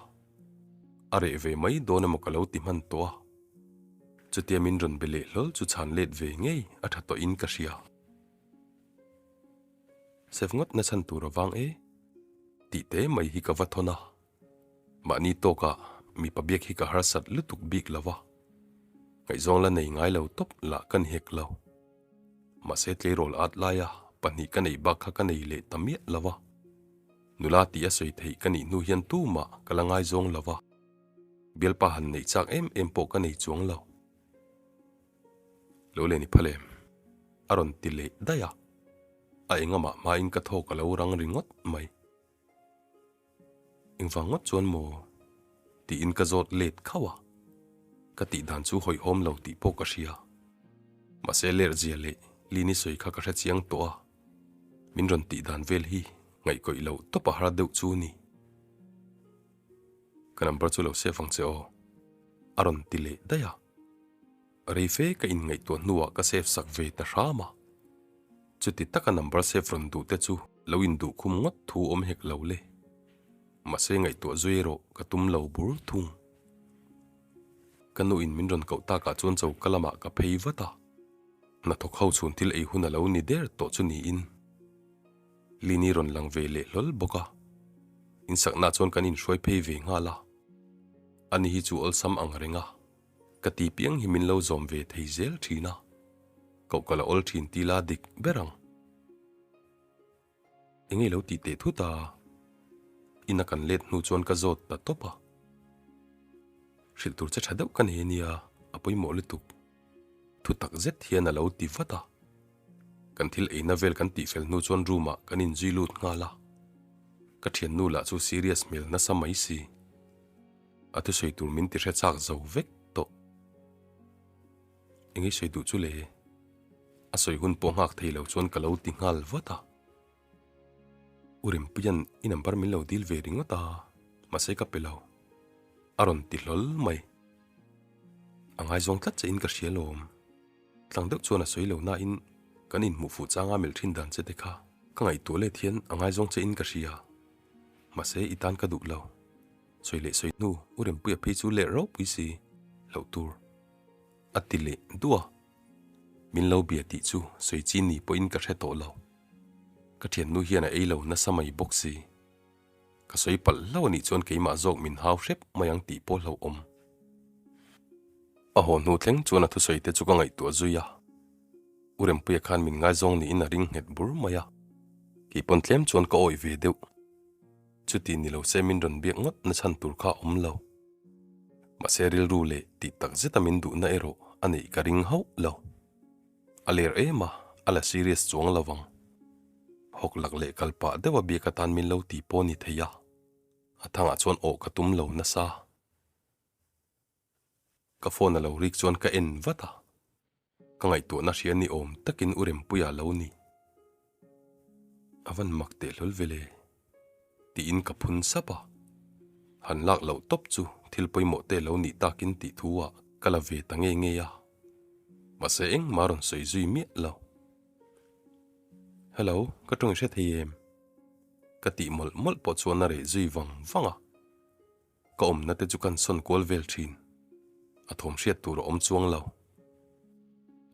A reh ve mai dawn emaw ka lo ti hman tawh a. Chutia min rawn be leh hlawl chu chhan let ve ngei a tha tawhin ka hria. Save ngawt na chhan tur avang e tih te mai hi ka va thawn a. Mahni tawkah mipa biak hi ka harsat lutuk bik lo va, ngaihzawng la nei ngai lo tawp lah ka ni hek lo. Mahse tleirawl at laia pahnih ka neih bak kha ka nei leh ta miah lo va, nula tih a sawi theih ka nih hnu hian tumah ka la ngaizawng lo va, bialpa han neih chak em em pawh ka nei chuang lo. Lo len i phal em? A rawn ti leh daih a, a engamah hmain ka thawk a lo rang ringawt mai. Engvang ngawt chuan maw? Tiin ka zawt let khauh a, ka tih dan chu hawihhawm lo tih pawh ka hria. Mahse ler zia leh Lini sawi kha ka hre chiang tawh a, min rawn tih dan vel hi ngaihkawih loh tawp a har deuh chu ni. Ka number chu lo save ang che aw, a rawn ti leh daih a. Rei fe ka inngaihtuah hnuah ka save sak ve ta hram a. Chuti taka number save rawn duh te chu lo induh khum ngawt thu awm hek lo le. Mahse ngaihtuah zui erawh ka tum lo bur thung. Ka nu in min rawn koh takah chuan choka lamah ka phei vat a. Hnathawk ho chhun thil ei hun a lo ni der tawh chu niin Lini rawn lang ve leh hlawl bawk a. Insakna chuan kan inhruai phei ve nghal a. Ani hi chu awlsam ang reng a. Ka ti piang hi min lo zawm ve thei zel thin a, koh ka la awl thin ti la dik ber ang. Enge lo tih teh thut a, ina kan let hnu chuan ka zawt ta tawp a. Hrilh tur che tha deuh ka nei ania, a pawimawh lutuk. Thu tak zet hian a lo ti vat a. Kan thil eina vel kan tihfel hnu chuan room ah kan inzui lut nghal a. Ka thiannu lah chu serious hmel nasa mai si. A thusawi tur min ti hre chak zo vek tawh. Eng i sawi duh chu le? A sawi hun pawh nghak thei lo chuan ka lo ti nghal vat a. U Rempuia'n i number min lo dil ve ringawt a, mahse ka pe lo. A rawn ti hlawl mai. A ngaizawng tlat che in ka hria lawm. Tlang deuh chuan a sawi lo nain kan inhmuh fuh changa melh thin dan che te kha ka ngaihtuah let hian a ngaizawng che in ka hria. Mahse i tan ka duh lo. Sawi leh sawi hnu U Rempuia phei chu leh ropui si loh tur a ti leh duah a, min lo bia tih chu sawi chi ni pawhin ka hre tawh lo. Ka thiannu hian a ei lo nasa mai bawk si. Ka sawi palh hlauh a nih chuan keimah zawk min hau hrep mai ang tih pawh hlauhawm. A haw hnu thleng chuan a thusawi te chu ka ngaihtuah zui a, U Rempuia khan min ngaizawng niin a ring nghet bur mai a, keipawn tlem chuan ka awih ve deuh. Chuti ni lo se min rawn biak ngawt na chhan tur kha a awm lo. Mahse rilru leh tih tak zeta min duhna erawh a neih ka ring hauh lo. A ler em a, a la serious chuang lo vang. Hawk lak leh kal pah deuh a biak atan min lo ti pawh ni thei a, a thangah chuan awh ka tum lo nasa. Ka phone a lo rik chuan ka en vat a. Ka ngaihtuahna hria ni awm takin U Rempuia lo ni. A van mak teh hlawl ve le. Tiin ka phun sap a. Han lak loh tawp chu thil pawimawh te lo nih takin tih thu ah ka la ve ta ngei ngei a. Mahse engmah rawn sawi zui miah lo. Hello, ka tawng i hre thei em? Ka tih mawlh mawlh pawh chuan a reh zui vang vang a. Ka awmna te chu kan sawn kual vel thin. A thawm hriat tur a awm chuang lo.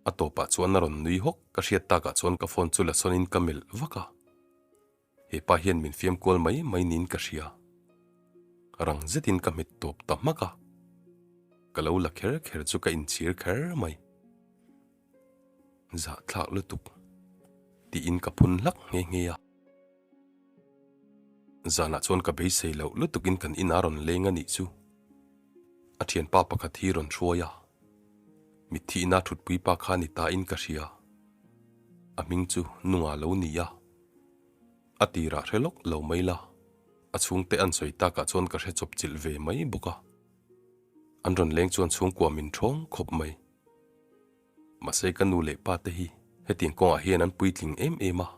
A tawpah chuan a rawn nui hawk ka hriat takah chuan ka phone chu la sawnin ka melh vak a. He pa hian min fiam kual mai mai niin ka hria. Rang zetin ka hmet tawp ta hmak a. Ka lo la kher kher chu ka inchhir kher mai. Zahthlak lutuk tiin ka phun hlak nghe nghe a. Zanah chuan ka beisei loh lutukin kan inah rawn leng a nih chu. A thianpa pakhat hi rawn hruai a, mitthi ina thutpui pa kha ni tain ka hria. A hming chu Nunga lo ni a. A tirah hre lawk lo mai la, a chhungte an sawi takah chuan ka hre chawp chilh ve mai bawk a. An rawn leng chuan chhungkua min ṭhawng khawp mai. Mahse ka nu leh pa te hi hetiang kawngah hian an puitling em em a,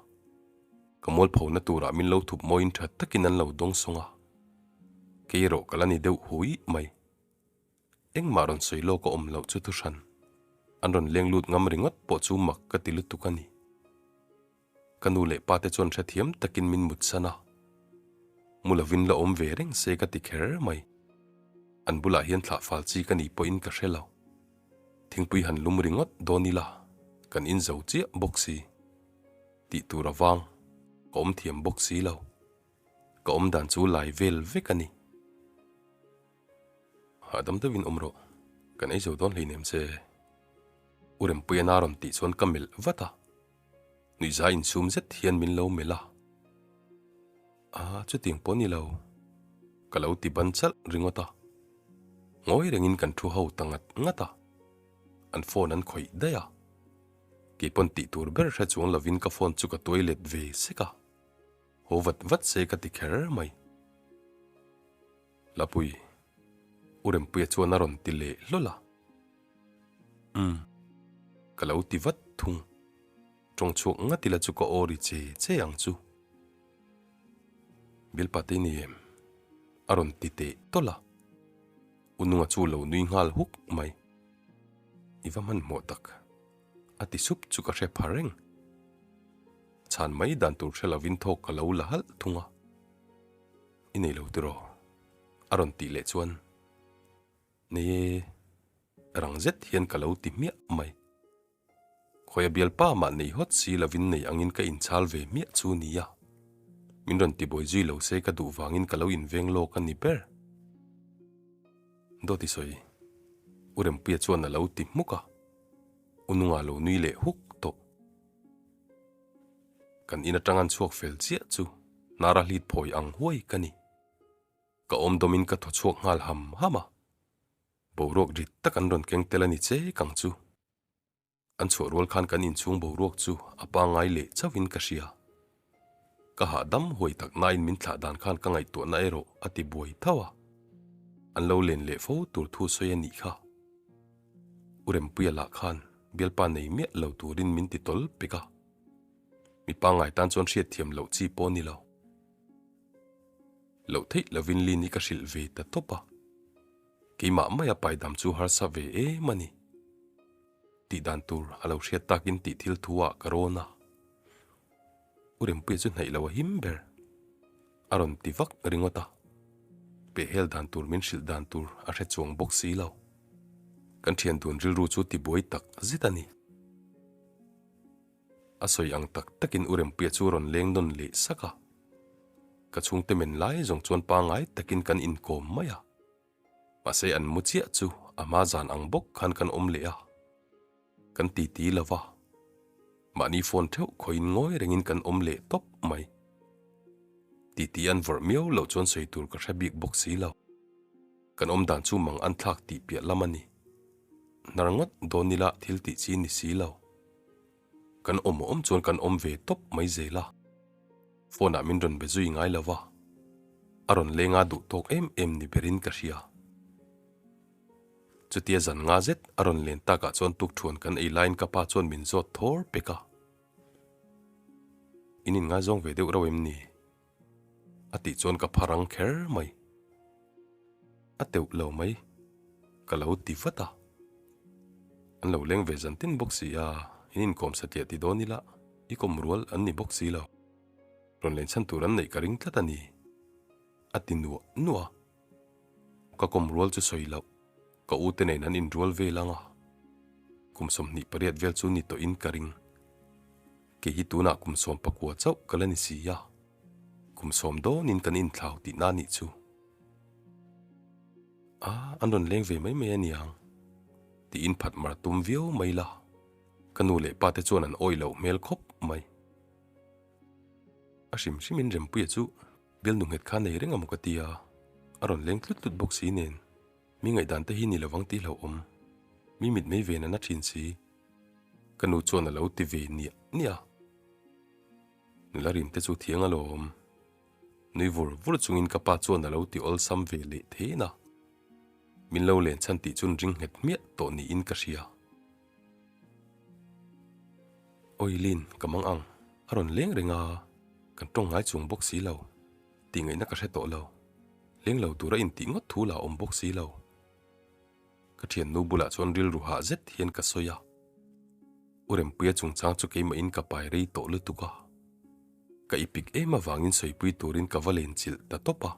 ka mualphona turah min lo thup mawiin tha takin an lo dawng sawng a, kei erawh ka la ni deuh hui mai. Engmah rawn sawi lawk a awm loh chu thuhran, an rawn leng lut ngam ringawt pawh chu mak ka ti lutuk a ni. Ka nu leh pa te chuan hrethiam takin min mutsan a, mu lovin la awm ve reng se ka ti kher mai. An bulah hian thlah fal chi ka nih pawhin ka hre lo. Thingpui han lum ringawt dawn ila, kan in zo chiah bawk si. Tih tur avang, ka awm thiam bawk si lo. Ka awm dan chu lai vel vek a ni. Hahdam deuhin awm rawh, kan ei zo dawn hleinem che. U Rempuia na rawn tih chuan ka melh vat a. Nuihza insum zet hian min lo melh a. A, chutiang pawh ni lo. Ka lo ti ban chalh ringawt a. Ngawi rengin kan thu ho ta ngat ngat a. An phone an khawih daih a. Keipawn tih tur ber hre chuang lovin ka phone chu ka tuai let ve sek a. Haw vat vat se ka ti kher mai. Lapui, U Rempuia chuan a rawn ti leh hlawl a. Umm, ka lo ti vat thung. Tawng chhuak ngat ila chu ka aw ri che che ang chu. Bilpa te ni em? A rawn ti teh tawlh a. U Nunga chu lo nui nghal huk mai. I va hmanhmawh tak. A ti sup chu ka hre pha reng. Chhan mai dan tur hre lovin thawk ka lo la halh thung a. I nei lo tiraw? A rawn tih leh chuan, Nei e, rang zet hian ka lo ti hmiah mai. Khawia bialpa mah nei hawt si lovin nei angin ka inchhal ve hmiah chu nia. Min rawn tibuai zui lo se ka duh vangin ka lo inveng lawk a ni ber. Dawt i sawi. U Rempuia chuan a lo ti hmuk a. U Nunga lo nui leh huk tawh. Kan in atang an chhuak fel chiah chu hnara hlit phawi ang huai ka ni. Ka awm dawmin ka thaw chhuak nghal ham ham a. Boruak rit tak an rawn keng tel a ni che kang chu. An chhuah rual khan kan inchhung boruak chu a pangngai leh chauhin ka hria. Ka hahdam huai tak nain min thlah dan khan ka ngaihtuahna erawh a ti buai tho a. An lo len leh fo tur thu sawi a nih kha. U Rempuia lah khan bialpa nei miah lo turin min ti tawl pek a. Mi pangngai tan chuan hriatthiam loh chi pawh a ni lo. Loh theih lovin Lin-i ka hrilh ve ta tawp a. Keimah maia paidam chu harsa ve em a ni. Tih dan tur a lo hriat takin tih thil thu ah ka rawn a. U Rempuia chu hnaih lo a him ber. A rawn ti vak ringawt a. Pehhel dan tur min hrilh dan tur a hre chuang bawk si lo. Kan thian dun rilru chu tibuai tak zet a ni. A sawi ang tak takin U Rempuia chu rawn leng nawn leh sak a. Ka chhungte men lai zawng chuan pangngai takin kan inkawm mai a. Mahse an mu chiah chu a hma zan ang bawk khan kan awm leh a. Kan titi lo va. Mahni phone theuh khawiin ngawi rengin kan awm leh tawp mai. Titi an vawrh miau loh chuan sawi tur ka hre bik bawk si lo. Kan awm dan chu mang an thlak tih piah lam a ni. Hnar ngawt dawn ila thil tih chi ni si lo. Kan awm awm chuan kan awm ve tawp mai zel a. Phone ah min rawn be zui ngai lo va. A rawn leng a duh tawk em em ni berin ka hria. Chutia zan nga zet a rawn len takah chuan tukthuan kan ei laiin ka pa chuan min zawt thawr pek a. In inngaizawng ve deuh rauh em ni? A tih chuan ka pha rang kher mai. A teuh lo mai, ka lo ti vat a. An lo leng ve zan tin bawk si a, in inkawm satliah ti dawn ila, i kawm rual an ni bawk si lo. Rawn len chhan tur an neih ka ring tlat a ni, a ti nuah nuah a. Ka kawm rual chu sawi loh, ka u te nen an inrual vel ang a, kum 28 vel chu ni tawhin ka ring. Kei hi tunah kum 19 chauh ka la ni si a, kum sawm dawnin kan inthlau tihna nih chu. A, an rawn leng ve mai mai a niang, tiin phat mar tum viau mai la, ka nu leh pa te chuan an awih loh hmel khawp mai. A hrim hrimin Rempuia chu bialnu nghet kha nei reng a maw ka ti a, a rawn leng tlut tlut bawk si nen, mi ngaihdan te hi ni lovang tih hlauhawm, mi mitmei ve nana thin si. Ka nu chuan a lo ti ve niah niah a, nula rim te chu thiang alawm. Nui vur vur chungin ka pa chuan a lo ti awlsam ve leh then a, min lo len chhan tih chuan ring nghet hmiah tawh niin ka hria. Oilin ka mang ang, a rawn leng reng a, kan tawng ngai chung bawk si lo, tih ngaihna ka hre tawh lo, leng lo tura intih ngawt thu lah a awm bawk si lo. Ka thiannu bulah chuan rilru hah zet hian ka sawi a, U Rempuia chungchang chu keimahin ka pai rei tawh lutuk a, ka ipik em avangin sawipui turin ka va len chilh ta tawp a,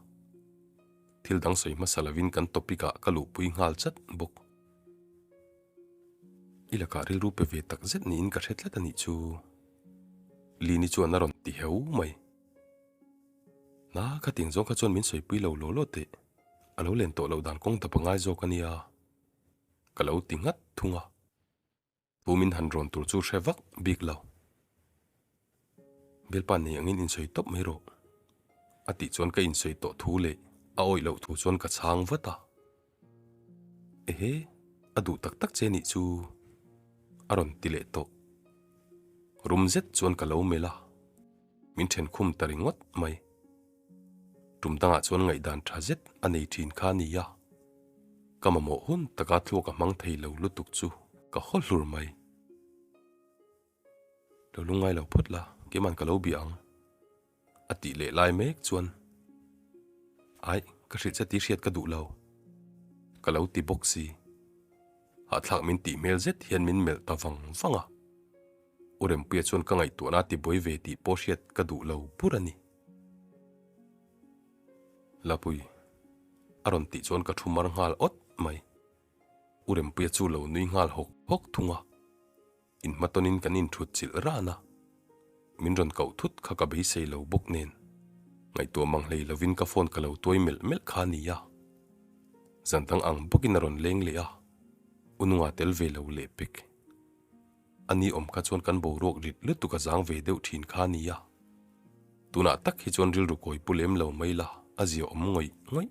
thil dang sawi hmasa lovin kan topic ah ka luhpui nghal chat bawk. I lakah rilru pe ve tak zet niin ka hre tlat a nih chu, Lini chuan a rawn ti heu mai. Na, khatiang zawng kha chuan min sawipui lo law law teh. A lo len tawh loh dan kawng dap a ngai zawk a nia, ka lo ti nghat thung a. Thu min han rawn tur chu hre vak bik lo. Bialpa nei angin insawi tawp mai rawh, a tih chuan ka insawi tawh thu leh a awih loh thu chuan ka chhang vat a. Ehe, a duh tak tak che nih chu, a rawn ti leh tawh. Rum zet chuan ka lo melh a, min then khum ta ringawt mai. Tum dangah chuan ngaihdan tha zet a nei thin kha a ni a, ka mamawh hun taka thluak a hmang thei lo lutuk chu ka haw hlur mai. Lo lungngai lo phawt la, keiman ka lo bia ang, a tih leh lai mek chuan, Aih, ka hrilh che tih hriat ka duh lo, ka lo ti bawk si. Hahthlak min tih hmel zet hian min melh ta vang vang a. U Rempuia chuan ka ngaihtuahna a tibuai ve tih pawh hriat ka duh lo bur a ni. Lapui, a rawn tih chuan ka thu mar nghal awt mai. U Rempuia chu lo nui nghal hawk hawk thung a, inhmatawnin kan inthut chilh ran a, min rawn koh thut kha ka beisei lo bawk nen, ngaihtuah mang hlei lovin ka phone ka lo tuai melh melh kha a ni a. Zan dang ang bawkin a rawn leng leh a, U Nunga tel ve lo leh pek. A ni awm kha chuan kan boruak rit lutuk a zang ve deuh thin kha a nia. Tunah tak hi chuan rilru kawi pu lem lo mai la, a zia awm ngawih ngawih.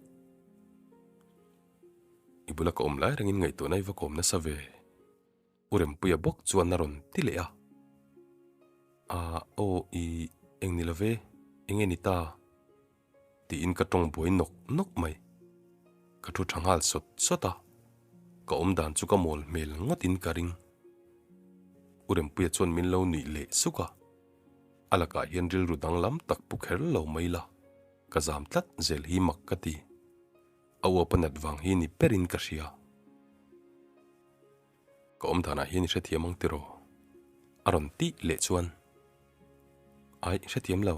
I bula ka awm lai rengin ngaihtuahna i va kawm nasa ve. U Rempuia bawk chuan a rawn ti leh a. Aa, aw, i eng ni lo ve, eng nge ni ta? Tiin ka tawng buai nawk nawk mai. Ka thu tha nghal sawt sawt a, ka awm dan chu ka mawl hmel ngawtin ka ring. U Rempuia chuan min lo nuih leh suk a, a lakah hian rilru danglam tak pu kher lo mai la, ka zam tlat zel hi mak ka ti. A uap a nat vang hi ni berin ka hria. Ka awm danah hian i hrethiam ang tiraw? A rawn tih leh chuan, Aih, hrethiam lo.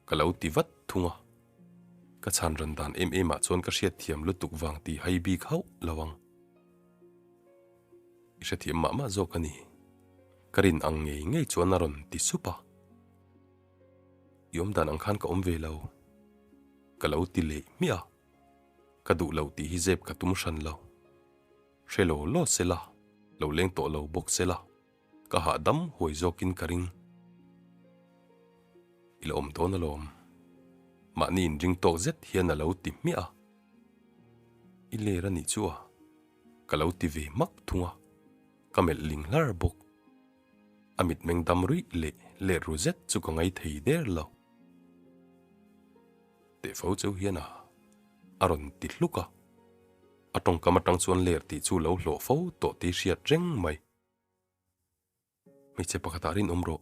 Ka lo ti vat thung a. Ka chhan ran dan em em ah chuan ka hriatthiam lutuk vang tih hai bik hauh lo ang. I hrethiam mah mah zawk a ni. Ka rin ang ngei ngei chuan a rawn ti sup a. I awm dan ang khan ka awm ve lo. Ka lo ti leh hmiah a. Ka duh lo tih hi zep ka tum hran lo. Hre lo law se la, lo leng tawh lo bawk se la, ka hahdam huai zawkin ka ring. I la awm dawn alawm. Mahni inring tawk zet hian a lo ti hmiah a. I ler a nih chu a, ka lo ti ve hmak thung a, ka melh ling hlar bawk. A mitmeng dam ruih leh let ru zet chu ka ngai thei der lo. Teh fo cheu hian a, a rawn ti hluk a. A tawngkam atang chuan ler tih chu lo hlawh fo tawh tih hriat reng mai. Hmeichhe pakhatah rinawm rawh.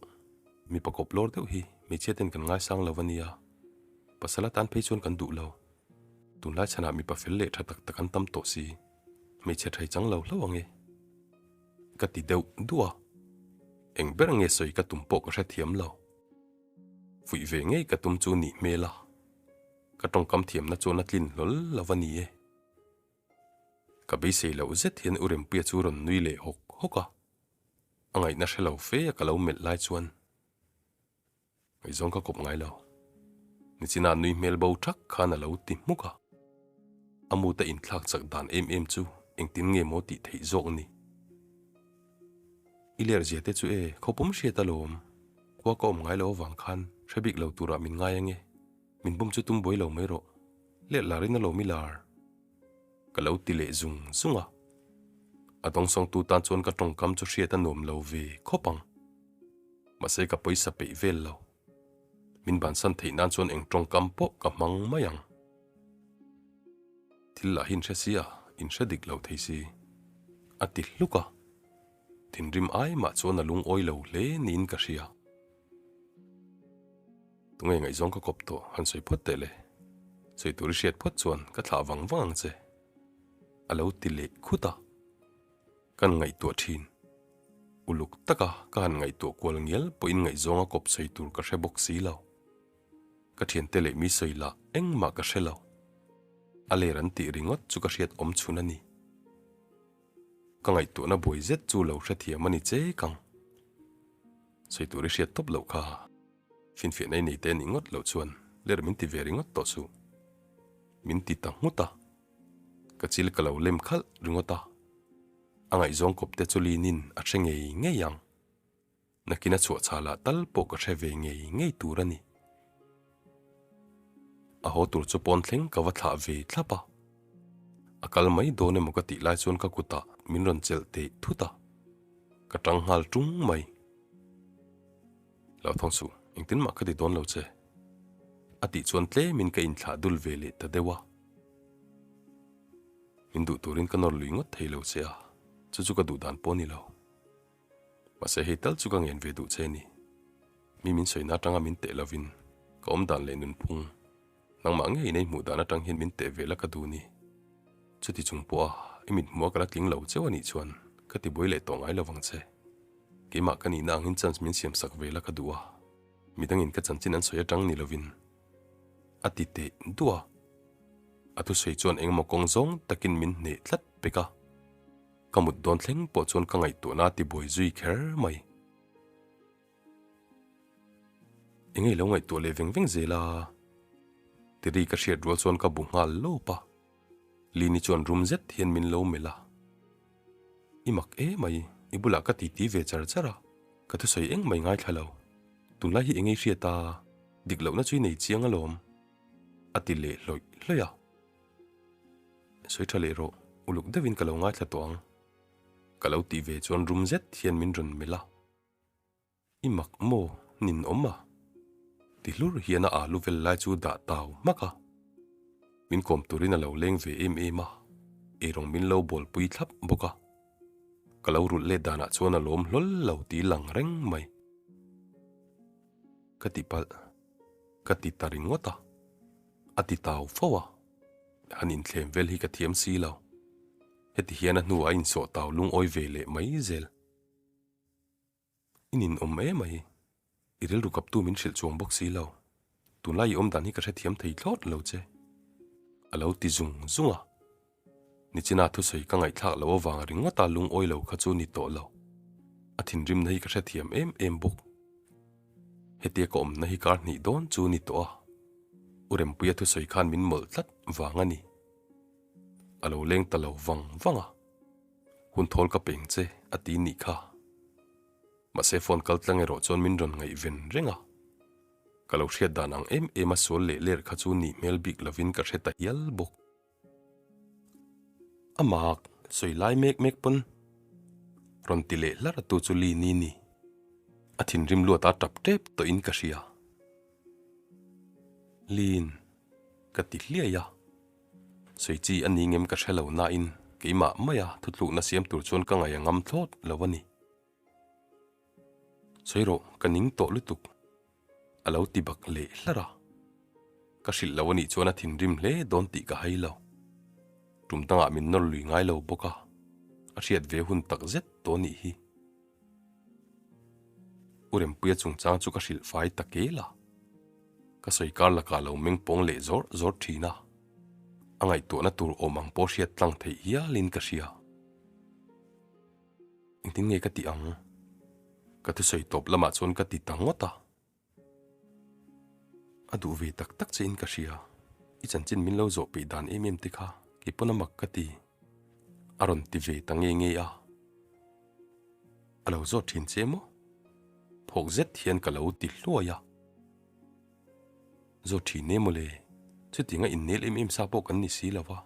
Mipa kawp lawr deuh hi hmeichhia ten kan ngaisang lo a nia. Pasal atan phei chuan kan duh lo. Tunlai chhanah mipa fel leh tha tak tak an tam tawh si. Hmeichhe thai chang lo hlauh ang e. Ka ti deuh duh a. Eng ber nge sawi ka tum pawh ka hrethiam lo. Fuih ve ngei ka tum chu nih hmel a. Ka tawngkam thiamna chuan a tlin hlawl lo a ni e. Ka beisei loh zet hian U Rempuia chu rawn nui leh hawk hawk a. A ngaihna hre lo fe a ka lo melh lai chuan ngaihzawng ka kawp ngai lo. Nichina nui hmel bo thak khan a lo ti hmuk a. A mut a inthlak chak dan em em chu engtin nge maw tih theih zawk ni. I ler zia te chu e, khawpum hriat alawm. Khua ka awm ngai lo avang khan hre bik lo turah min ngai ange. Min bum chu tum buai lo mai rawh. Let lar in alawm i lar. Ka lo ti leh zung zung a. A dawngsawngtu tan chuan ka tawngkam chu hriat a nuam lo ve khawp ang. Mahse ka pawisa peih vel lo. Min bansan theih nan chuan eng tawngkam pawh ka hmang mai ang. Thil lah hi in hre si a, in hre dik lo thei si. A ti hluk a. Thinrim ai mah chuan a lungawi lo hle niin ka hria. Tunge ngaihzawng ka kawp tawh han sawi phawt teh le. Sawi tur i hriat phawt chuan ka thlah vang vang ang che. A lo ti leh khut a. Kan ngaihtuah thin. Uluk taka ka han ngaihtuah kual ngial pawhin ngaihzawng a kawp sawi tur ka hre bawk si lo. Ka thiante leh mi sawi lah engmah ka hre lo. A ler an tih ringawt chu ka hriat awm chhun a ni. Ka ngaihtuahna buai zet chu lo hrethiam a ni che kang. Sawi tur i hriat tawp loh kha. Finfiahna i nei te nih ngawt loh chuan ler min ti ve ringawt tawh suh. Min ti ta nghut a. Ka chil ka lo lem khalh ringawt a. A ngaihzawng kawp te chu linin a hre ngei ngei ang. Nakin a chhuah chhalah tal pawh ka hre ve ngei ngei tur a ni. A haw tur chu pawn thleng ka va thlah ve thlap a. A kal mai dawn emaw ka tih lai chuan ka kutah min rawn chelh teh thut a. Ka tang nghal tung mai. Lo thawng suh, engtin mah ka ti dawn lo che. A tih chuan tlemin ka inthlah dul ve leh ta deuh a. Min duh turin ka nawr lui ngawt thei lo che a, chu chu ka duh dan pawh a ni lo. Mahse hei tal chu ka ngen ve duh che a ni. Mi min sawina atanga min teh lovin ka awm dan leh nunphung nangmah ngei in ei hmuh dan atang hian min teh ve la ka duh ni. Chuti chung pawha i mit hmuha ka la tling lo cheu a nih chuan ka ti buai leh tawh ngai lo vang che. Keimah ka nihna angin chance min siam sak ve la ka duh a, midangin ka chanchin an sawi atang ni lovin a ti teh duah a. A thusawi chuan engemaw kawng zawng takin min hneh tlat pek a. Ka mut dawn thleng pawh chuan ka ngaihtuahna a tibuai zui kher mai. Enge i lo ngaihtuah leh veng veng zel a? Tiri ka hriat rual chuan ka bu nghal lawp a. Lini chuan rum zet hian min lo melh a. I mak e mai, i bulah ka titi ve char char a, ka thusawi eng mai ngaithla lo. Tunlai hi enge i hriat a, dik lohna chu i nei chiang alawm, a ti leh hlawih hlawih a. Sawi tha leh rawh, uluk deuhin ka lo ngaithla tawh ang. Ka lo tih ve chuan rum zet hian min rawn melh a. I mak maw? Nin awm a? Ti hlur hian a alu vel lai chu dah tau hmak a. Min kawm turin a lo leng ve em em a, eirawng min lo bawlpui thlap bawk a. Ka lo rulh let danah chuan a lawm hlawl lo tih lang reng mai. Ka ti palh, ka ti ta ringawt a. A ti tau fo a, han inthlem vel hi ka thiam si lo. Heti hian a hnuah a insawh tau lungawi ve leh mai zel. I ninawm e mai, i rilru kaptu min hrilh chuang bawk si lo. Tunlai i awmdan hi ka hrethiam thei thlawt lo che. A lo ti zung zung a. Nichina thusawi ka ngaihthlak loh avang ringawta lungawi lo kha chu ni tawh lo. A thinrimna hi ka hrethiam em em bawk. Hetia ka awmna hi kar hnih dawn chu ni tawh a, U Rempuia thusawi khan min mawlh tlat vang a ni. A lo leng ta lo vang vang a, Hun thawl ka peng che a ti nih kha. Mahse phone kal tlang erawh chuan min rawn ngaihven reng a. Ka lo hriat dan ang em em a sual leh ler kha chu nih hmel bik lovin ka hre ta hial bawk. A mak sawi lai mek mek pawn rawn ti leh hlar tu chu Li ni ni. A thinrim luat a tap tep tawh in ka hria. Lin ka ti hliai a. Sawi chi a ni ngem ka hre lo nain keimah maia thutlukna siam tur chuan ka ngaih a ngam thlawt lo a ni. Sawi rawh, ka ning tawh lutuk. A lo ti bak leh hlar a. Ka hrilh lo a nih chuan a thinrim hle dawn tih ka hai lo. Tum dangah min nawr lui ngai lo bawk a, a hriat ve hun tak zet tawh nih hi. U Rempuia chungchang chu ka hrilh fai ta kel a. Ka sawi kar lakah lo meng pawng leh zawr zawr thin a. A ngaihtuahna tur awm ang pawh hriat tlang theih hialin ka hria. Engtin nge ka tih ang? Ka thusawi tawp lamah chuan ka ti ta ngawt a. A duh ve tak tak che in ka hria. I chanchin min lo zawh peih dan em em te kha kei pawn a mak ka ti. A rawn ti ve ta nge nge a. A lo zawt thin che maw? Phawk zet hian ka lo ti hluai a. Zawt thin e mawle, chutianga innel em em sa pawh kan ni si lo va.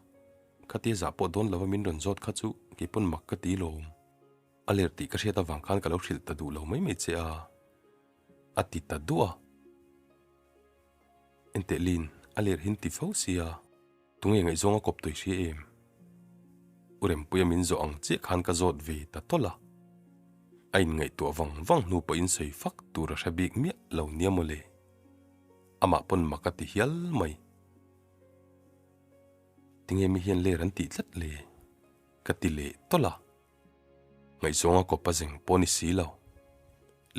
Khatia zah pawh dawn lova min rawn zawt kha chu kei pawn mak ka ti lawm. A ler tih ka hriat avang khan ka lo hrilh ta duh lo mai mai che a, a ti ta duah a. Enteh Lin, a ler hin ti fo sia, tunge ngaihzawng a kawp tawih hria em? U Rempuia min zawh ang chiah khan ka zawt ve ta tawlh a. A inngaihtuah vang vang hnu pawhin sawi fak tur a hre bik miah lo nia mawle. Amah pawn mak a ti hial mai. Tinge mi hian ler an tih tlat le? Ka ti leh tawlh a. Ngaihzawnga kawp a zeng pawh ni si lo.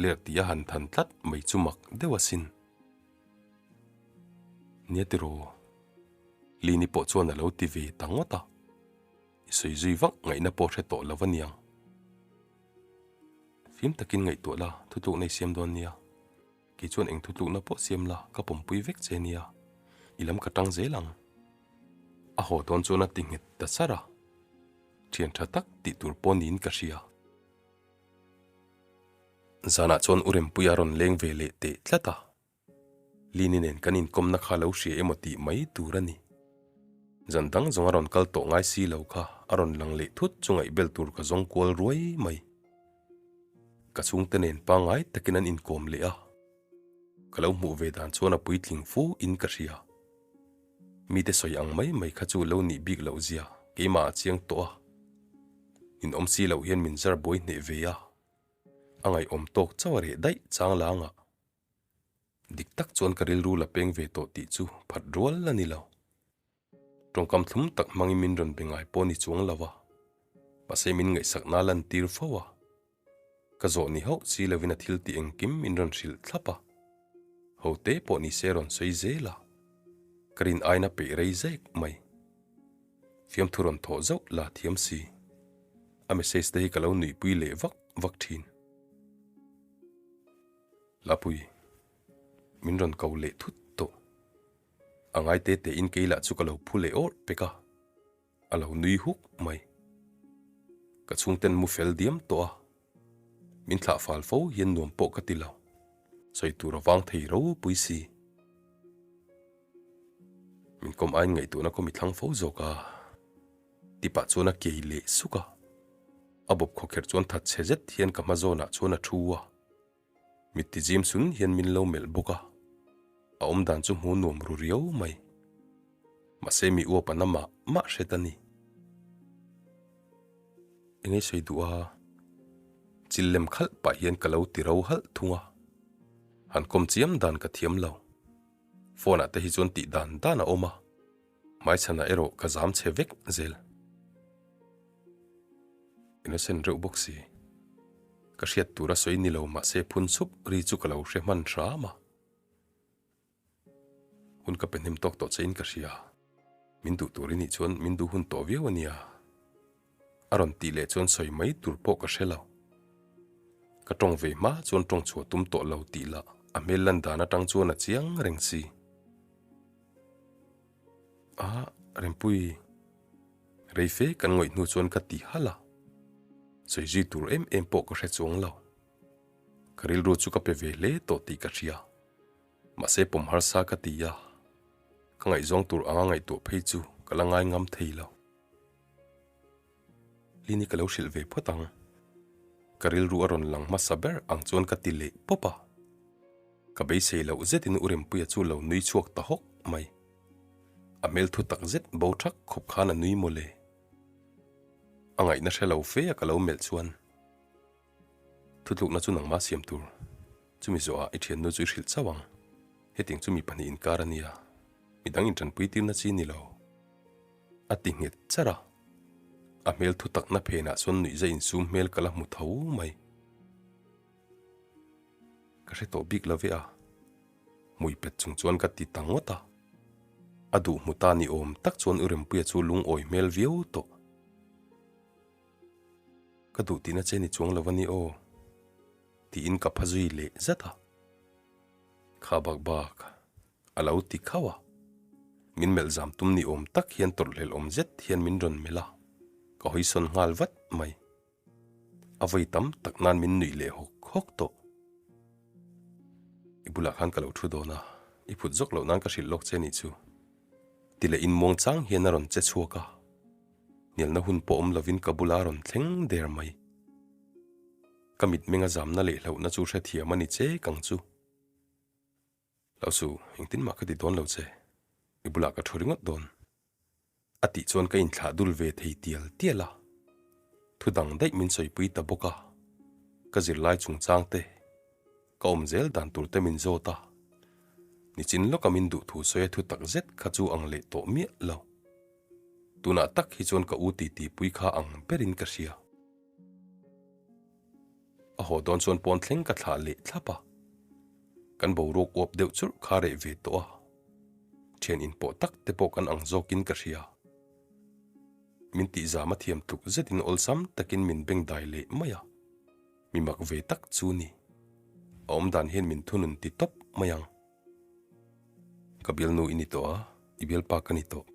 Ler tih a han than tlat mai chu mak deuh asin. Nia tiraw? Lini pawh chuan a lo ti ve ta ngawt a. I sawi zui vak ngaihna pawh hre tawh lo aniang. Fim takin ngaihtuah la, thutlukna i siam dawn nia. Kei chuan eng thutlukna pawh siam la, ka pawmpui vek che nia. I lam ka tang zel ang. A haw dawn chuan a ti nghet ta char a. Thian tha tak tih tur pawh niin ka hria. Zanah chuan U Rempuia a rawn leng ve leh teh tlat a. Lini nen kan inkawmna kha lo hria emaw tih mai tur a ni. Zan dang zawng a rawn kal tawh ngai si lo kha a rawn lang leh thut chu ngaihbel tur ka zawng kual ruai mai. Ka chhungte nen pangngai takin an inkawm leh a, ka lo hmuh ve dan chuan a puitling fu in ka hria. Mite sawi ang mai mai kha chu lo nih bik loh zia keimah a chiang tawh a, ninawm si loh hian min zar buai hneh ve a, a ngaihawm tawk chauh a reh daih chang langah. Dik tak chuan ka rilru la peng ve tawh tih chu phat rual a ni lo. Tawngkam thlum tak hmangin min rawn be ngai pawh ni chuang lo a, mahse min ngaihsakna a lantir fo a. Ka zawh ni hauh si lovin a thil tih engkim min rawn hrilh thlap a, ho te pawh ni se rawn sawi zel a, ka rin aina peih rei zek mai. Fiamthu rawn thawh zauh la thiam si. A message te hi ka lo nuihpui leh vak vak thin. Lapui, min rawn ko leh thut tawh. A ngai te te in kei lah chu ka lo phu leh awrh pek a, a lo nui huk mai. Ka chhungten mu fel diam tawh a, min thlah fal fo hian nuam pawh ka ti lo, sawi tur a vang thei ropui si. Min kawm aiin ngaihtuahna kawm i thlang fo zawk a, ti pah chuan a kei leh suk a, a bawp khawkherh chuan thatchhe zet hian ka hma zawnah chuan a thu a. Mitti zim sun hian min lo melh bawk a, a awm dan chu hmu nuam ru riau mai. Mahse mi uap a na mah mah hret a ni. Eng ei sawi duh a, chil lem khalh pah hian ka lo ti ro halh thung a, han kawm chiam dan ka thiam lo. Phone ah te hi chuan tih dan dan a awm a, hmaichhanah erawh ka zam chhe vek zel. Innocent reuh bawk si. Ka hriat tur a sawi ni lo mahse phun sup ri chu ka lo hre hman hram a. Hun ka pe hnem tawk tawh che in ka hria. Min duh tur i nih chuan min duh hun tawh viau a nia. A rawn tih leh chuan sawi mai tur pawh ka hre lo. Ka tawng ve hma chuan tawng chhuah tum tawh lo tih lah a hmel lan dan atang chuan a chiang reng si. A, Rempui, rei fe kan ngawih hnu chuan ka ti halh a, sawi zui tur em em pawh ka hre chuang lo. Ka rilru chu ka pe ve hle tawh tih ka hria, mahse pawm harsa ka ti a, ka ngaihzawng tur anga ngaihtuah phei chu ka la ngai ngam thei lo. Lini ka lo hrilh ve phawt ang. Ka rilru a rawn lang hmasa ber ang chuan ka ti leh pawp a. Ka beisei loh zetin U Rempuia chu lo nui chhuak ta hawk mai. A hmel thu tak zet bo thak khawp khan a nui mawle. A ngaihna hre lo fe a ka lo melh chuan thutlukna chu nangmah siam tur. Chumi zawhah i thiannu chu i hrilh chauh ang. Hetiang chu mi pahnih inkar a nia, midang intanpui tirna chi ni lo. A ti nghet char a. A hmel thu takna phenah chuan nuihza insum hmel ka la hmu tho mai. Ka hre tawh bik lo ve a, hmui pet chung chuan ka ti ta ngawt a. A duh hmu ta ni awm tak chuan U Rempuia chu lungawi hmel viau tawh. Ka duh tihna che ni chuang lo a ni aw, tiin ka pha zui leh zat a. Kha bak bak a lo ti khauh a, min melh zam tum ni awm tak hian tawrhhlelh awm zet hian min rawn melh a, ka hawi sawn nghal vat mai. A vawi tam tak nan min nuih leh hawk hawk tawh. I bulah khan ka lo thu dawn a, i phut zawk loh nan ka hrilh lawk che nih chu. Ti leh inmuang chang hian a rawn che chhuak a, hnialna hun pawh awm lovin ka bula a rawn thleng der mai. Ka mitmenga zamna leh hlauhna chu hrethiam a ni che kang chu. Lo su, engtin mah ka ti dawn lo che, i bulah ka thu ringawt dawn. A tih chuan ka inthlah dul ve thei tial tial a, thu dang daih min sawipui ta bawk a, ka zirlai chungchang te, ka awm zel dan tur te min zawt a, nichin lawka min duh thu sawi a thu tak zet kha chu ang leh tawh miah lo. Tunah tak hi chuan ka u titi pui kha ang berin ka hria. A haw dawn chuan pawn thleng ka thlah leh thlap a, kan boruak uap deuh churh kha reh ve tawh a, thian inpawh tak te pawh kan ang zawkin ka hria. Min tihzam a thiam tluk zetin awlsam takin min bengdai leh mai a, mi mak ve tak chu ni. A awmdan hian min thunun ti tawp mai ang. Ka bialnu i ni tawh a, i bialpa ka ni tawh.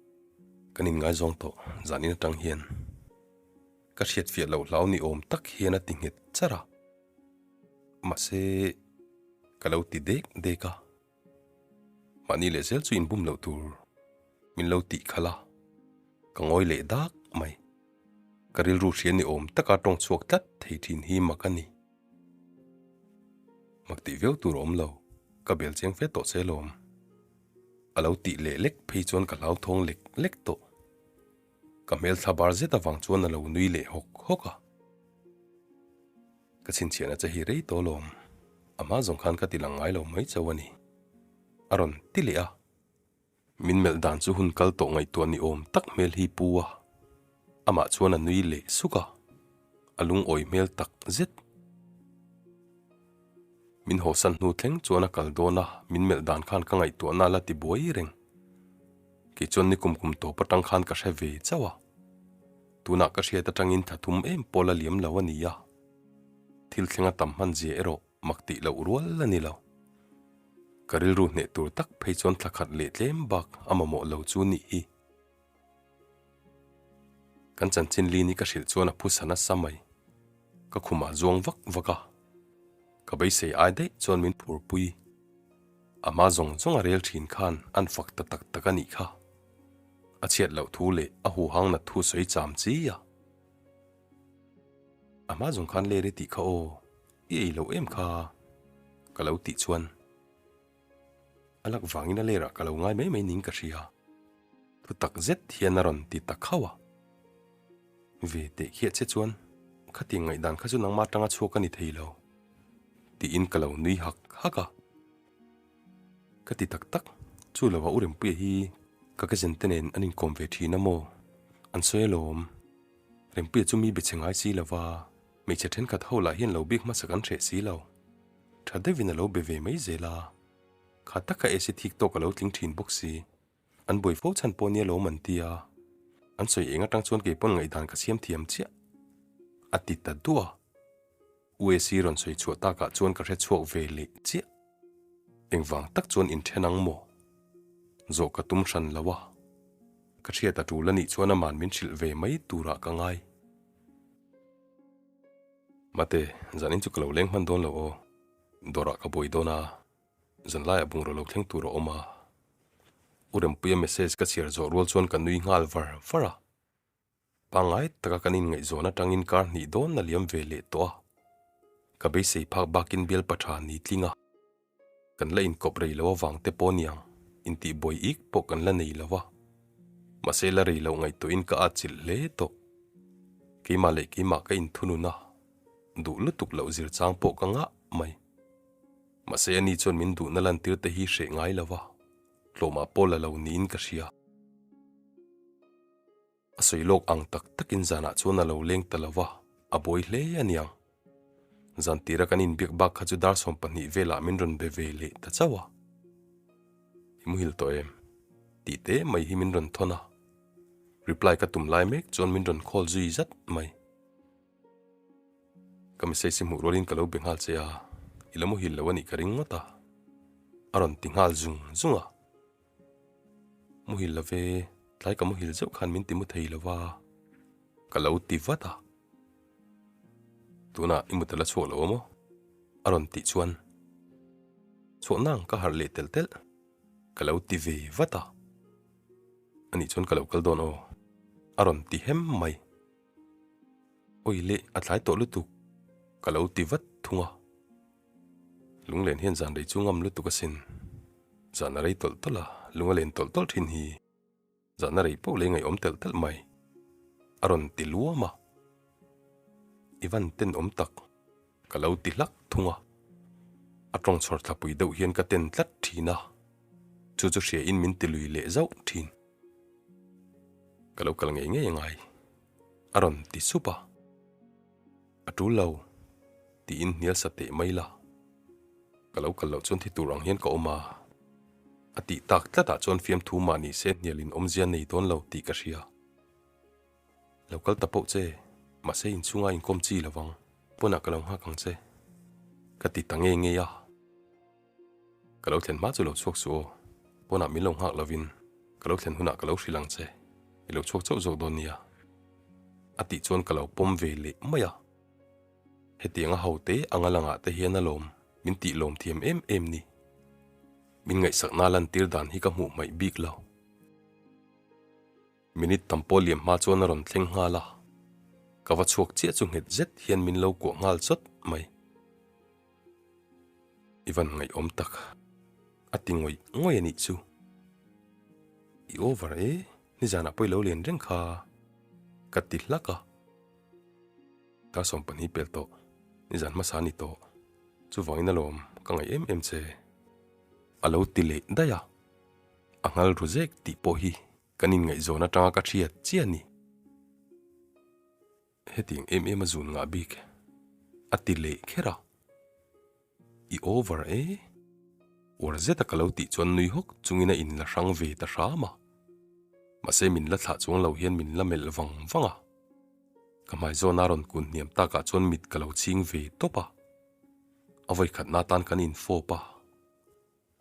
Kan inngaizawng tawh zanin atang hian. Ka hriatfiah loh hlau ni awm tak hian a ti nghet char a, mahse ka lo ti dek dek a, mahni leh zel chu inbum loh tur min lo tih khalh a, ka ngawi leh dak mai. Ka rilru hria ni awm taka tawng chhuak tlat thei thin hi mak a ni. Mak tih viau tur a awm lo, ka bel chiang fe tawh che lawm. A lo tih leh lek phei chuan ka hlauthawng lek lek tawh. Ka hmel thla bar zet avang chuan a lo nui leh hawk hawk a. Ka chhinchhiahna che hi rei tawh lawm, a hma zawng khan ka ti lang ngai lo mai chauh a ni, a rawn ti leh a. Min melh dan chu hun kal tawh ngaihtuah ni awm tak hmel hi pu a, amah chuan a nui leh suk a, a lungawi hmel tak zet. Min hawsan hnu thleng chuan a kal dawn a, min melh dan khan ka ngaihtuahna a la ti buai reng. Kei chuan ni kum kum tawp atang khan ka hre ve chauh a, tunah ka hriat atangin tha thum em pawh la liam lo a ni a, thil thleng a tam hman zia erawh mak tih loh rual a ni lo. Ka rilru hneh tur tak phei chuan thla khat leh tlem bak a mamawh lo chu nih hi. Kan chanchin lini ka hrilh chuan a phusa nasa mai. Ka khumah zuang vak vak a, ka beisei ai daih chuan min phurpui. A hma zawng zawng a rel thin khan an fak ta tak tak a nih kha. A chhiat loh thu leh a huhang nat thu sawi cham chi a. A hma zawng khan ler i tih kha aw, i ei loh em kha? Ka lo tih chuan a lak vangin a lerah ka lo ngai mai mai ning ka hria. Thu tak zet hian a rawn ti ta khauh a. Ve teh khiah che chuan khatiang ngaihdan kha chu nangmah atanga chhuak a ni thei lo tiin ka lo nui hak hak a. Ka ti tak tak, chu lova U Rempuia hi ka cousin te nen an inkawm ve thin a maw? An sawi alawm. Rempuia chu mi be che ngai si lova, hmeichhe thenkhat ho lah hian lo bik hmasa kan hreh si lo. Tha deuhin a lo be ve mai zel a, kha taka AC thik tawk a lo tling thin bawk si. An buai fo chhan pawh nia lawm an ti a, an sawi eng atang chuan kei pawn ngaihdan ka siam thiam chiah a ti ta duah a. UAC rawn sawi chhuah takah chuan ka hre chhuak ve leh chiah. Engvang tak chuan inthen ang maw? Zawh ka tum hran lo a, ka hriat a tul a nih chuan aman min hrilh ve mai turah ka ngai. Mate, zanin chu ka lo leng hman dawn lo aw, dawrah ka buai dawn a. Zanlaiah bungraw lo thleng tur a awm a, U Rempuia message ka chhiar zawh rual chuan ka nui nghal var var a. Pangngai taka kan inngaihzawn atangin kar hnih dawn a liam ve leh tawh a, ka beisei phak bakin bialpa tha ni tling a, kan la inkawp rei lo avang te pawh niang intihbuai ik pawh kan la nei lo a. Mahse la rei loh ngaihtuahin ka atchilh hle tawh. Keimah leh keimah ka inthunun a, duh lutuk loh zir chang pawh ka ngah mai. Mahse ani chuan min duhna lantir te hi hreh ngai lo va, tlawmah pawh la lo niin ka hria. A sawi lawk ang tak takin zanah chuan a lo leng ta lo va, a buai hle a niang. Zan tira kan inbiak bak kha chu dar 12 velah min rawn be ve leh ta chauh a. I muhil tawh em? Tih te mai hi min rawn thawn a. Reply ka tum lai mek chuan min rawn call zui zat mai. Ka message hi hmuh rualin ka lo be nghal che a, i la muhil lo a nih ka ring ngawt a. A rawn ti nghal zung zung a. Muhil lo ve, tlai ka muhil zeuh khan min ti mu thei lo va, ka lo ti vat a. Tunah i mut a la chhuak lo a maw? A rawn tih chuan chhuah nang ka harh leh telh telh, ka lo ti ve vat a. Anih chuan ka lo kal dawn aw, a rawn ti hem mai. Awi leh a tlai tawh lutuk, ka lo ti vat thung a. Lunglen hian zan rei chu ngam lutuk asin. Zan a rei tawlh tawlh a, lung a len tawlh tawlh thin hi. Zan a rei poh leh ngaihawm telh telh mai. A rawn ti luam a. I van ten awm tak, ka lo ti hlak thung a. A tawng chhawr thlapui deuh hian ka ten tlat thin a. Chu chu hria in min ti lui leh zauh thin. Ka lo kal ngei ngei angai. A rawn ti sup a. A tul lo, tiin hnial sa teh mai la. Ka lo kal loh chuan thi tur ang hian ka awm a. A tih tak tlatah chuan fiamthu mah ni se hnialin awmzia nei dawn lo tih ka hria. Lo kal ta poh che, mahse inchhunga inkawm chi lo vang, pawnah ka lo nghak ang che, ka ti ta ngei ngei a. Ka lo thlen hma chu lo chhuak suh aw, pawnah min lo nghak lovin ka lo thlen hunah ka lo hrilh ang che, i lo chhuak chauh zawk dawn nia. A tih chuan ka lo pawm ve leh mai a. Hetiang a ho te anga langah te hian alawm min tih lawm thiam em em ni. Min ngaihsakna lantir dan hi ka hmuh hmaih bik lo. Minute tam pawh liam hma chuan a rawn thleng nghal a, ka va chhuak chiah chu nghet zet hian min lo kuah nghal chawt mai. I van ngaihawm tak, a ti ngawih ngawih a nih chu. I over e, nizanah pawh i lo lian reng kha, ka ti hlak a. Dar 12 pel tawh, nizan hmasa a ni tawh, chuvangin alawm ka ngaih em em che, a lo ti leh daih a. A nghal ru zek tih pawh hi kan inngaihzawn atanga ka hriat chiah a ni. Hetiang em em a zun ngah bik a ti leh kher a. I over e. Uar zeta ka lo tih chuan nui hawk chungin a inla hrang ve ta hram a. Mahse min la thlah chuang lo hian min la melh vang vang a. Ka hmai zawna rawn kun hniam takah chuan mit ka lo chhing ve tawp a. A vawikhatna atan kan infawp a.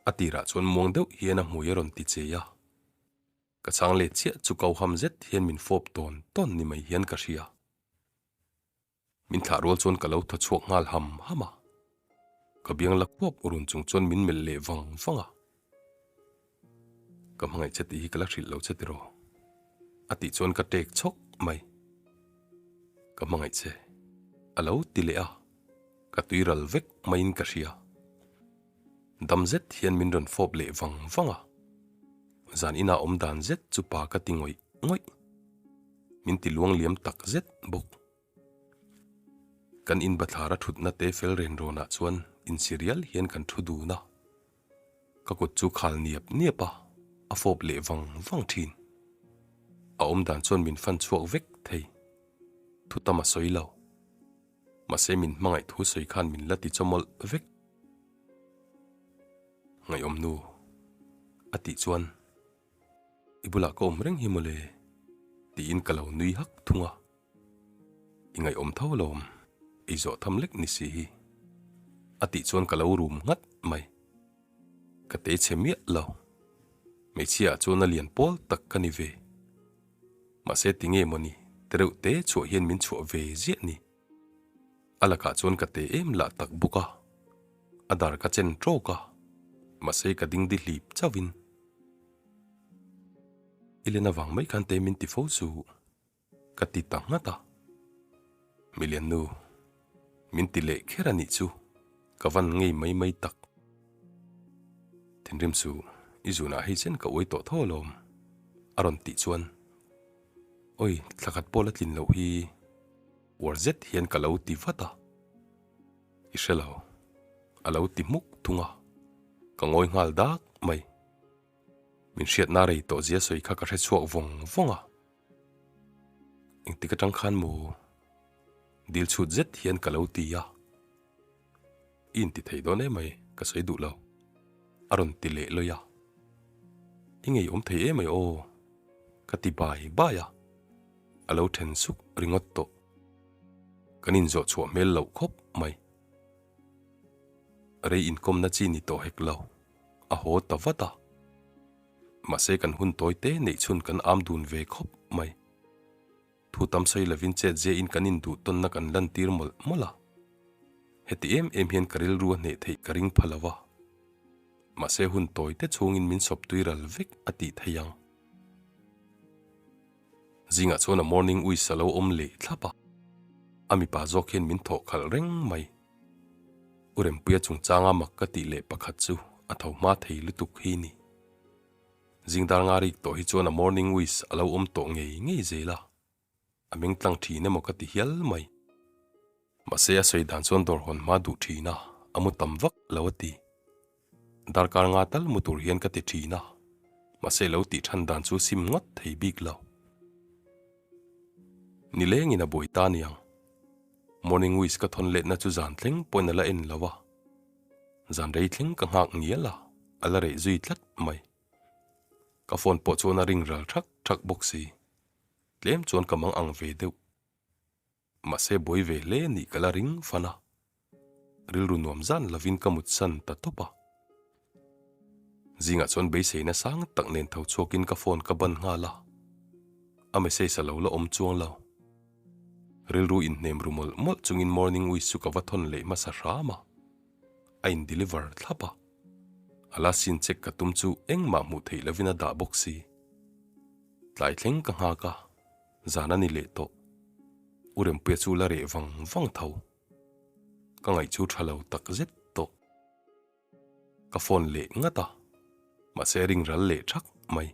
A tirah chuan muang deuh hian a hmui a rawn ti che a, ka chang let chiah chu kauham zet hian min fawp tawn tawn ni mai hian ka hria. Min thlah rual chuan ka lo thaw chhuak nghal ham ham a, ka biang la khuap urun chung chuan min melh leh vang vang a. Ka hmangaih che tih hi ka la hrilh lo che tiraw? A tih chuan ka tek chhawk mai. Ka hmangaih che a lo ti leh a, ka tui ral vek maiin ka hria. Dam zet hian min rawn fawp leh vang vang a, zan inah awm dan zet chu pa ka ti ngawih ngawih. Min ti luang liam tak zet bawk. Kan in bathlar a thutna te fel ren rawnah chuan insi rial hian kan thu dun a, ka kut chu khal niap niap a, a fawp leh vang vang thin. A awm dan chuan min fan chhuak vek thei. Thu tam a sawi lo. Mahse min hmangaih thu sawi khan min la ti chawmawlh vek. Ngaihawm nu a tih chuan i bulah ka awm reng hi mawle tiin ka lo nui hak thung a. I ngaihawm tho alawm, ei zawh tham lek ni si hi a tih chuan ka lo rum nghat mai. Ka te chhe miah lo, hmeichhia ah chuan a lian pawl tak ka ni ve. Mahse tinge mawni tereuh te chhuah hian min chhuah ve ziah ni. A lakah chuan ka te em lah tak bawk a, a dar ka chen tawk a, mahse ka ding di hlip chauhin. I len avang mai khan te min ti fo chu ka ti ta nghat a. Milian nu, min ti leh kher a nih chu, ka van ngei mai mai tak. Thinrim suh, i zunah hei chen ka uai tawh tho alawm. A rawn tih chuan, Awi, thla khat pawh la tlin loh hi uar zet hian ka lo ti vat a. I hre lo, a lo ti hmuk thung a, ka ngawi nghal dak mai. Min hriatna rei tawh zia sawi kha ka hre chhuak vawng vawng a. Engtik atang khan maw? Dil chhut zet hian ka lo ti a. I inti thei dawn emai, ka sawi duh lo. A rawn ti leh lawih a. I ngeiawm thei emai aw, ka ti bai bai a. A lo then suk ringawt tawh. Kan inzawh chhuah hmel loh khawp mai. Rei inkawmna chi ni tawh hek lo, a haw ta vat a. Mahse kan hun tawi te neih chhun kan am dun ve khawp mai. Thu tam sawi lovin chet ziahin kan induh tawnna kan lantir mawlh mawlh a. Heti em em hian ka rilru a hneh theih ka ring pha lo a. Mahse hun tawi te chhungin min sawp tui ral vek a tih theih ang. Zingah chuan a morning wish a lo awm leh thlap a. A mipa zawk hian min thawh khalh reng mai. U Rempuia chungchanga mak ka tih leh pakhat chu a tho hma thei lutuk hi ni. Zingdar nga rik tawh hi chuan a morning wish a lo awm tawh ngei ngei zel a, a meng tlang thin emaw ka ti hial mai. Mahse a sawi dan chuan dawr hawn hma duh thin a, a mu tam vak lo a ti. Darkar nga tal mu tur hian ka ti thin a, mahse lo tih than dan chu sim ngawt thei bik lo. Nilengin a buai ta niang. Morning wish ka thawn letna chu zan thleng pawhin a la en lo a. Zan rei thleng ka nghak ngial a, a la reh zui tlat mai. Ka phone pawh chuan a ring ral thak thak bawk si. Tlem chuan ka mang ang ve deuh. Mahse buai ve hle nih ka la ring fan a. Rilru nuam zan lovin ka mutsan ta tawp a. Zingah chuan beiseina sang tak nen tho chhuakin ka phone ka ban nghal a. A message a lo la awm chuang lo. Rilru inhnem ru mawlh mawlh chungin morning wish chu ka va thawn leh hmasa hram a. A in deliver thlap a. A la sin check ka tum chu engmah hmuh theih lovin a dah bawk si. Tlai thleng ka nghak a, zan a ni leh tawh. U Rempuia chu la reh vang vang tho. Ka ngaih chu tha lo tak zet tawh. Ka phone leh ngat a, mahse ring ral leh thak mai.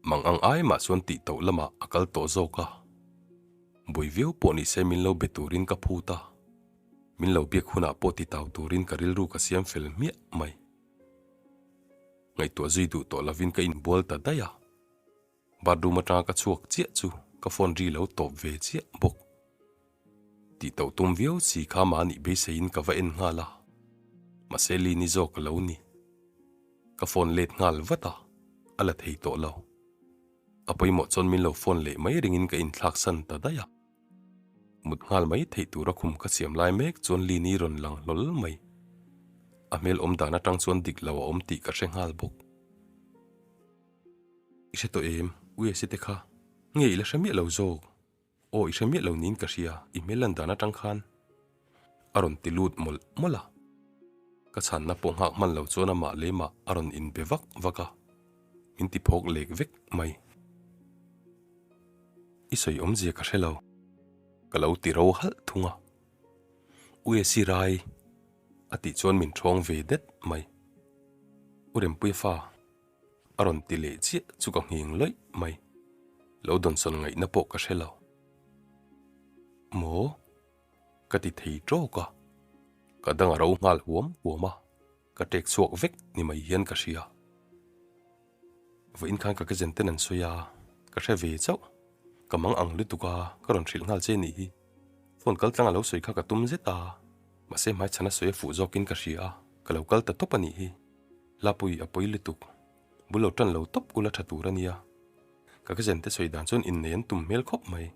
Mang ang ai mah chuan tih tauh lamah a kal tawh zawk a. Buai viau pawh ni se min lo be turin ka phut a, min lo biak hunah pawh ti tau turin ka rilru ka siam fel hmiah mai. Ngaihtuah zui duh tawh lovin ka inbual ta daih a. Bathroom atanga ka chhuak chiah chu ka phone ri lo tawp ve chiah bawk. Tih tauh tum viau si kha mahni beiseiin ka va en nghal a, mahse Lini zawk a lo ni. Ka phone let nghal vat a, a la thei tawh lo. A pawimawh chuan min lo phone leh mai ringin ka inthlak san ta daih a. Mut nghal mai theih tura khum ka siam lai mek chuan Lini rawn lang hlawl mai. A hmel awm dan atang chuan dik lo a awm tih ka hre nghal bawk. I hre tawh em? Uiasi te kha nge i la hre miah lo zawk? Aw i hre miah lo niin ka hria, i hmel lan dan atang khan a rawn ti lut mawlh mawlh a. Ka chhanna pawh nghak hman lo chuan amah lemah a rawn inbe vak vak a, min ti phawk lek vek mai. I sawi awmzia ka hre lo, ka lo ti ro halh thung a. Uiasi rai a tih chuan min ṭhawng ve det mai. U Rempuia fa. A rawn ti leh chiah chu ka nghing lawih mai. Lo dawnsawn ngaihna pawh ka hre lo. Maw? Ka ti thei tawk a. Ka dang a ro nghal huam huam a, ka tek chhuak vek ni mai hian ka hria. Vawiin khan ka cousin ten an sawi a, ka hre ve chauh. Ka mang ang lutuk a, ka rawn hrilh nghal che nih hi. Phone kal tlang a lo sawi kha ka tum zet a, mahse hmaichhan a sawi a fuh zawkin ka hria a, ka lo kal ta tawp a nih hi. Lapui a pawi lutuk. Bul lo tan lo tawp ula tha tur a nia. Ka cousin te sawi dan chuan innei an tum hmel khawp mai.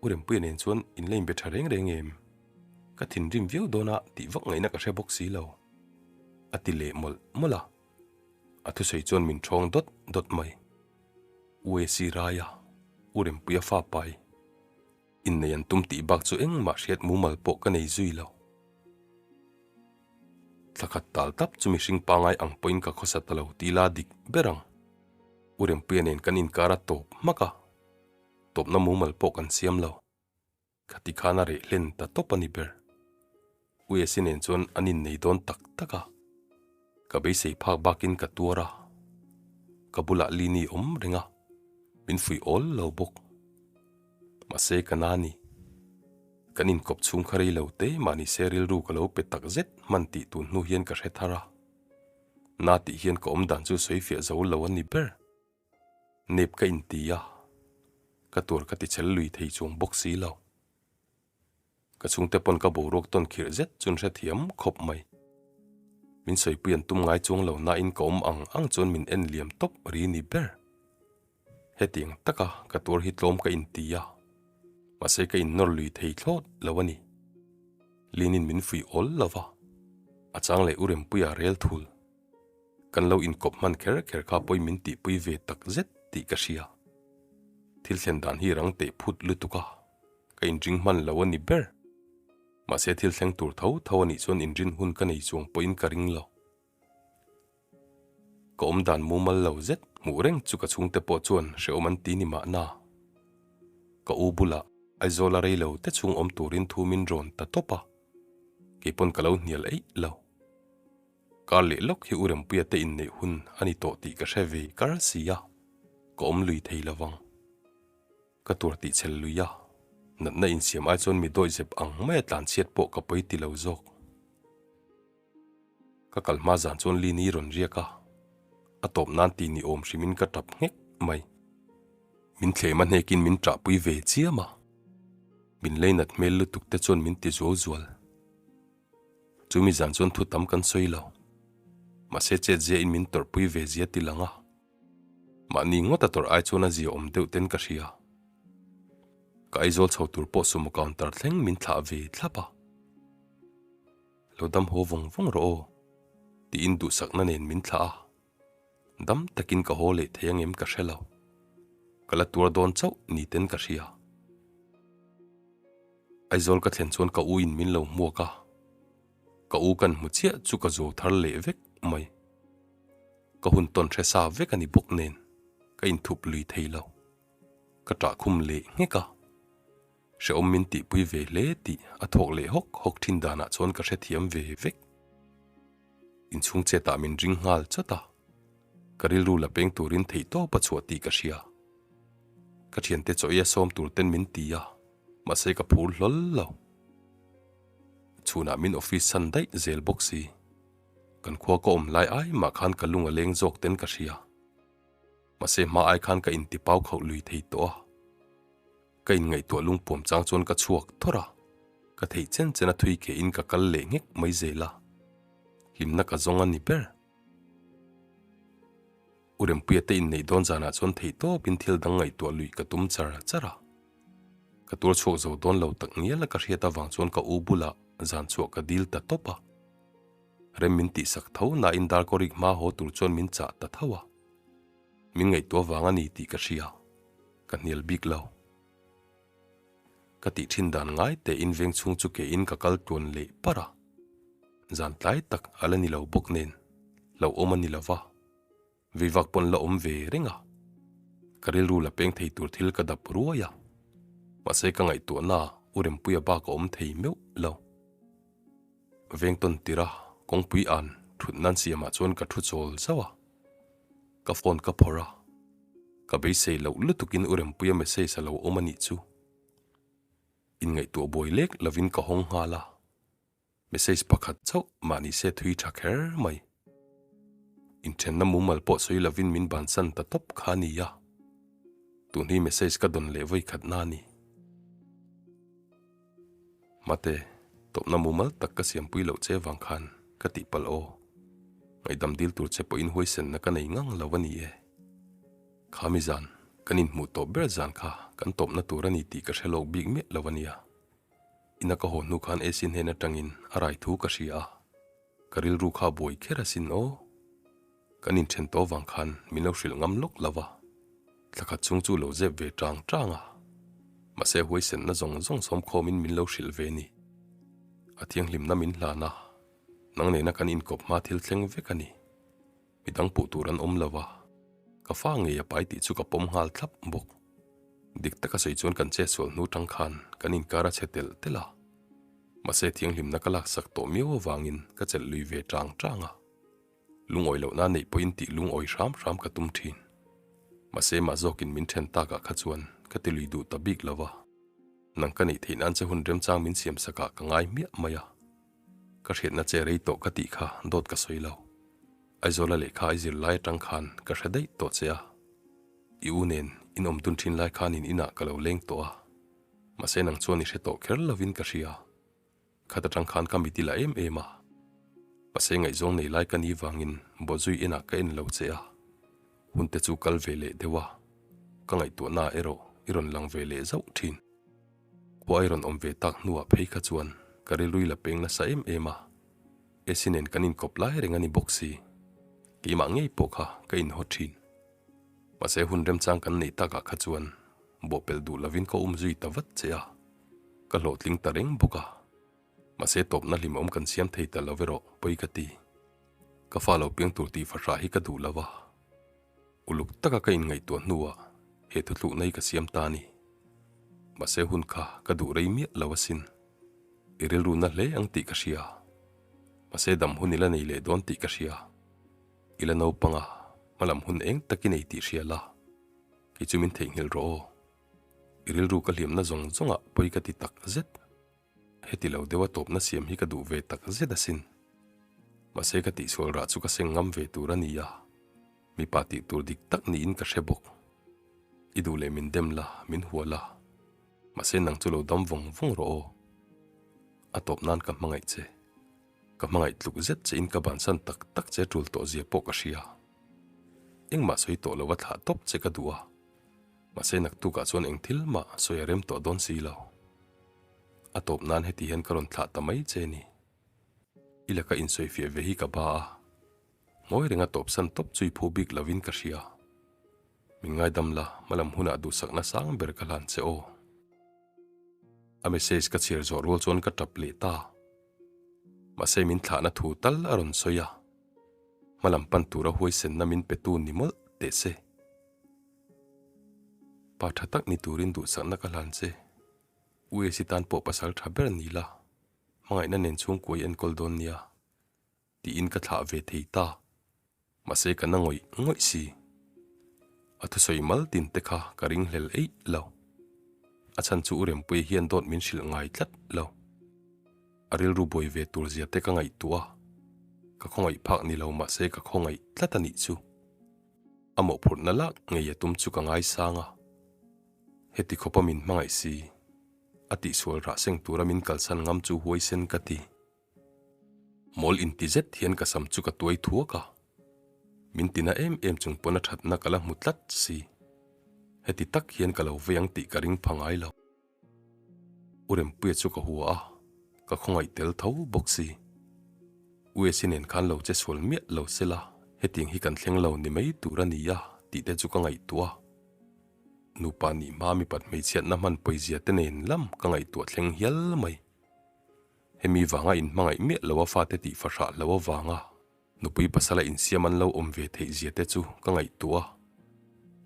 U Rempuia nen chuan in la inbe tha reng reng em? Ka thinrim viau dawn a tih vak ngaihna ka hre bawk si lo. A ti leh mawlh mawlh a. A thusawi chuan min thawng dawt dawt mai. U AC Raia, U Rempuia fa pai. Innei an tum tih bak chu engmah hriat mumal pawh ka nei zui lo. Thla khat tal tap chu mihring pangai ang pawhin ka khawsa ta lo ti la dik ber ang. U Rempuia nen kan inkar a tawp hmak a, tawpna mumal pawh kan siam lo. Khati khan a reh hlen ta tawp a ni ber. U Esi nen chuan an innei dawn tak tak a, ka beisei phak bakin ka tuar a, ka bulah Lini awm reng a. Min fuih awl lo bawk. Mahse ka na ni. Kan inkawp chhung kha rei lo te mahni se rilru ka lo pe tak zet hman tih tun hnu hian ka hre thar a. Na tih hian ka awm dan chu sawi fiah zo lo a ni ber. Nep ka inti a, ka tur ka ti chel lui thei chuang bawk si lo. Ka chhungte pawn ka boruak tawn khirh zet chun hrethiam khawp mai. Min sawipui an tum ngai chuang lo nain ka awm ang ang chuan min en liam tawp ri ni ber. Hetiang taka ka tuar hi tlawm ka inti a, mahse ka innawr lui thei thlawt lo a ni. Linin min fuih awl lo va, a chang leh u Rempuia rel thul. Kan lo inkawp hman kher kher kha pawi min tihpui ve tak zet tih ka hria. Thil thlen dan hi rang teh phut lutuk a. Ka inring hman lo a ni ber. Mahse thil thleng tur tho tho a nih chuan inrin hun ka nei chuang pawhin ka ring lo. Ka awm dan mumal lo zet hmuh reng chu ka chhungte pawh chuan hrehawm an ti ni mahna. Ka u bulah Aizawl a rei lo te chhung awm turin thu min rawn ta tawp a, keipawn ka lo hnial eih lo. Kar leh lawk hi U Rempuia te inneih hun a ni tawh tih ka hre ve kar si a, ka awm lui thei lovang. Ka tur tih chhel lui a, natna insiam ai chuan mi dawih zep ang maia tlanchhiat pawh ka pawi ti lo zawk. Ka kal hma zan chuan Lini rawn riak a, a tawp nan ti ni awm hrimin ka tap nghek mai. Min thlem a hnekin min ṭahpui ve chiam a, min leinat hmel lutuk te chuan min ti zual zual. Chumi zan chuan thu tam kan sawi lo, mahse chet ziain min tawrhpui ve zia ti lang a. Mahni ngawt a tawrh ai chuan a zia awm deuh ten ka hria. Ka Aizawl chho tur pawh sumo counter thleng min thlah ve thlap a. Lo dam haw vawng vawng rawh aw, tiin duhsakna nen min thlah a. Dam takin ka haw leh thei angem ka hre lo. Ka la tuar dawn chauh ni ten ka hria. Aizawl ka thlen chuan ka u in min lo hmuak a. Ka u kan hmu chiah chu ka zo thar leh vek mai. Ka hun tawn hre sa vek a ni bawk nen ka inthup lui thei lo. Ka ṭah khum leh nghek a. Hrehawm min tihpui ve hle tih a thawk leh hawk hawk ṭhin danah chuan ka hrethiam ve vek. Inchhung chetah min ring nghal chawt a. Ka rilru la peng turin theihtawp a chhuah tih ka hria. Ka ṭhiante chaw ei a sawm tur ten min ti a, mahse ka phur hlawl lo. Chhunah min office san daih zel bawk si. Kan khua ka awm lai ai mah khan ka lung a leng zawk ten ka hria. Mahse hma ai khan ka inti pau khauh lui thei tawh a. Ka inngaihtuah lungpuam chang chuan ka chhuak thawr a, ka theih chen chen a thui ke in ka kal leh nghek mai zel a. Hlimna ka zawng a ni ber. U Rempuia te inneih dawn zanah chuan theih tawpin thil dang ngaihtuah luih ka tum char char a. Ka tuar chhuak zo dawn lo tak ngial a ka hriat avang chuan ka u bulah zan chhuah ka dil ta tawp a. Rem min tihsak tho nain darkawrik hma haw tur chuan min chah ta tho a. Min ngaihtuah vang a ni tih ka hria, ka hnial bik lo. Ka tih thin dan ngai tein veng chhung chu kein ka kal tluan leh par a. Zan tlai tak a la ni lo bawk nen, hlauhawm a ni lo va. Veivak pawn la awm ve reng a, ka rilru la peng thei tur thil ka dap ruai a, mahse ka ngaihtuahna U Rempuia bak a awm thei meuh lo. Veng tawn tirh a kawngpui an thut nan siamah chuan ka thu chawl zauh a, ka phone ka phawrh a, ka beisei loh lutukin U Rempuia message a lo awm a nih chu. Inngaihtuah buai lek lovin ka hawng nghal a. Message pakhat chauh mahni se thui tha kher mai. Inthenna mumal pawh sawi lovin min bansan ta tawp kha a ni a. Tun hi message ka dawn leh vawi khatna a ni. Mate, tawpna mumal tak ka siampui loh che vang khan ka tihpalh aw. Ngaihdam dil tur che pawhin huaisenna ka nei ngang lo a ni e. Kha mi zan, kan inhmuh tawp ber zan kha kan tawpna tur a ni tih ka hre lawk bik miah lo a nia. Ina ka haw hnu khan AC hnen atangin a rai thu ka hria a, ka rilru kha a buai kher asin aw. Kan inthen tawh vang khan min lo hrilh ngam lawk lo va, thla khat chhung chu lo zep ve tang tang a. Mahse huaisenna zawng zawng sawmkhawmin min lo hrilh ve ni. A thianghlimna min hlan a, nang nena kan inkawp hma thil thleng vek a ni. Midang puh tur an awm lo a, ka fa ngei a pai tih chu ka pawm nghal thlap bawk. Dik taka sawi chuan kan chetsual hnu tang khan kan inkar a chhe telh telh a. Mahse thianghlimna ka laksak tawh miau avangin ka chelh lui ve tang tang a. Lungawi lohna neih pawhin tih lungawi hram hram ka tum thin. Mahse mah zawkin min then takah kha chuan ka ti lui duh ta bik lo va. Nang ka neih theih nan che hun remchang min siam sakah ka ngai hmiah mai a. Ka hriatna che rei tawh ka tih kha dawt ka sawi lo. Aizawla lehkha i zir lai atang khan ka hre daih tawh che a. I u nen in awm dun thin lai khan in inah ka lo leng tawh a. Mahse nang chuan i hre tawh kher lovin ka hria. Khat atang khan ka mit i la em em a. Mahse ngaihzawng nei lai ka ni vangin bawhzui enah ka en lo che a. Hun te chu kal ve leh deuh a. Ka ngaihtuahna erawh i rawn lang ve leh zauh thin. Khua i rawn awm ve tak hnuah phei kha chuan ka rilrui la peng nasa em em a. Esi nen kan inkawp lai reng a ni bawk si. Keimah ngei pawh kha ka inhaw thin. Mahse hun remchang kan neih takah kha chuan bawhpelh duh lovin ka um zui ta vat che a, ka hlawhtling ta reng bawk a. Mahse tawpna hlimawm kan siam thei ta lo erawh pawi ka ti. Ka fa lo piang tur tih fahrah hi ka duh lo a. Uluk taka ka inngaihtuah hnuah he thuthlukna hi ka siam ta a ni. Mahse hun kha ka duh rei miah lo asin. I rilru na hle ang tih ka hria. Mahse dam hun i la nei leh dawn tih ka hria. I la naupang a, hmalam hun eng tak i nei tih hria la, kei chu min theihnghilh rawh aw. I rilru ka hliamna zawng zawngah pawi ka ti tak zet. Heti lo deuha tawpna siam hi ka duh ve tak zet asin. Mahse ka tihsual rah chu ka seng ngam ve tur a ni a, mipa tih tur dik tak niin ka hre bawk. I duh leh min dem la, min hua la, mahse nang chu lo dam vawng vawng rawh aw. A tawp nan ka hmangaih che. Ka hmangaih tluk zet che in ka bansan tak tak che tul tawh zia pawh ka hria. Engmah sawi tawh lo a thlah tawp che ka duh a, mahse naktukah chuan eng thil mah sawi a rem tawh dawn si lo. A tawp nan heti hian ka rawn thlah ta mai che ni. I laka insawifiah ve hi ka ba a, ngawi renga tawpsan tawp chu i phu bik lovin ka hria. Min ngaidam la, hmalam hunah duhsakna sang ber ka hlan che aw. A message ka chhiar zawh rual chuan ka tap leh ta. Mahse min thlahna thu tal a rawn sawi a, hmalam pan tura huaisenna min pe tu ni mawlh teh se. Pa tha tak ni turin duhsakna ka hlan che, US i tan pawh pasal tha ber ni la, hmangaihna nen chhungkua i enkawl dawn nia. Tiin ka thlah ve thei ta. Mahse ka na ngawih ngawih si. A thusawi mal tin te kha ka ringhlel eih lo. A chhan chu U Rempuia hian dawt min hrilh ngai tlat lo. A rilru buai ve tur zia te ka ngaihtuah a, ka khawngaih phak ni lo mahse ka khawngaih tlat a nih chu. A mawhphurhna lak ngei a tum chu ka ngaisang a. Heti khawpa min hmangaih si, a tihsual rah seng tura min kalsan ngam chu huaisen ka ti. Mawl inti zet hian ka sam chu ka tuai thuak a, min tina em em chung pawn a thatna ka la hmu tlat si. Heti tak hian ka lo vei ang tih ka ring pha ngai lo. U Rempuia chu ka hua a, ka khawngaih tel tho bawk si. U Esi nen khan lo che sual miah lo se la, hetiang hi kan thleng lo ni mai tur a ni a tih te chu ka ngaihtuah a. Nupa nih hma mipat hmeichhiatna hman pawizia te nen lam ka ngaihtuah thleng hial mai. Hemi vanga inhmangaih miah lo a fate tih fahrah lo avanga nupui pasala insiam an lo awm ve theih zia te chu ka ngaihtuah a,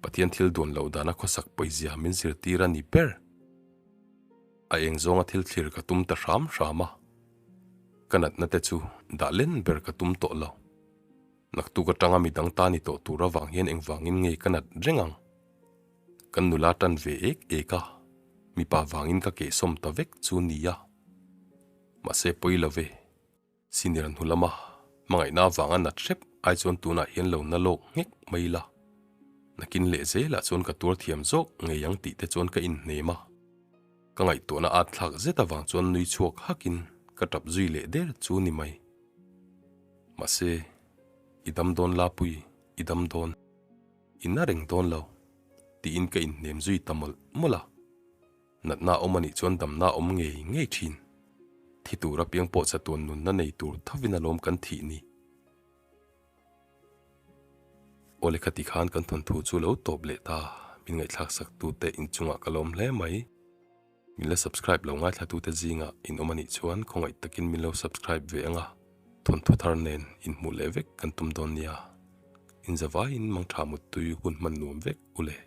Pathian thil duan loh dana khawsak pawizia min zirtir a ni ber. A eng zawnga thil thlir ka tum ta hram hram a, ka natna te chu dah len ber ka tum tawh lo. Naktuk atanga midang ta ni tawh tur avang hian engvangin nge ka nat reng ang? Kan nula tan ve ek ek a, mipa vangin ka kehsawm ta vek chu nia. Mahse pawi lo ve, senior hnu lama hmangaihna avanga nat hrep ai chuan tunah hian lo na lawk nghek mai la. Nakin leh zelah chuan ka tuar thiam zawk ngei ang tih te chuan ka inhnem a. Ka ngaihtuahna at thlak zet avang chuan nui chhuak hakin ka tap zui leh der chu ni mai. Mahse, i dam dawn la pui, i dam dawn. I na reng dawn lo, tiin ka inhnem zui ta mawlh mawlh a. Natna awm a nih chuan damna awm ngei ngei thin. Thi tur apiang pawh chatuan nunna nei tur thovin alawm kan thih ni. Aw lehkha ti khan kan thawnthu chu lo tawp leh ta, min ngaihthlak sak tute inchungah ka lawm hle mai. Min la subscribe lo ngaithla tute zingah in awm a nih chuan khawngaih takin min lo subscribe ve ang a, thawnthu thar nen inhmuh leh vek kan tum dawn nia. Inzavaiin mangtha muttui hun hman nuam vek u le.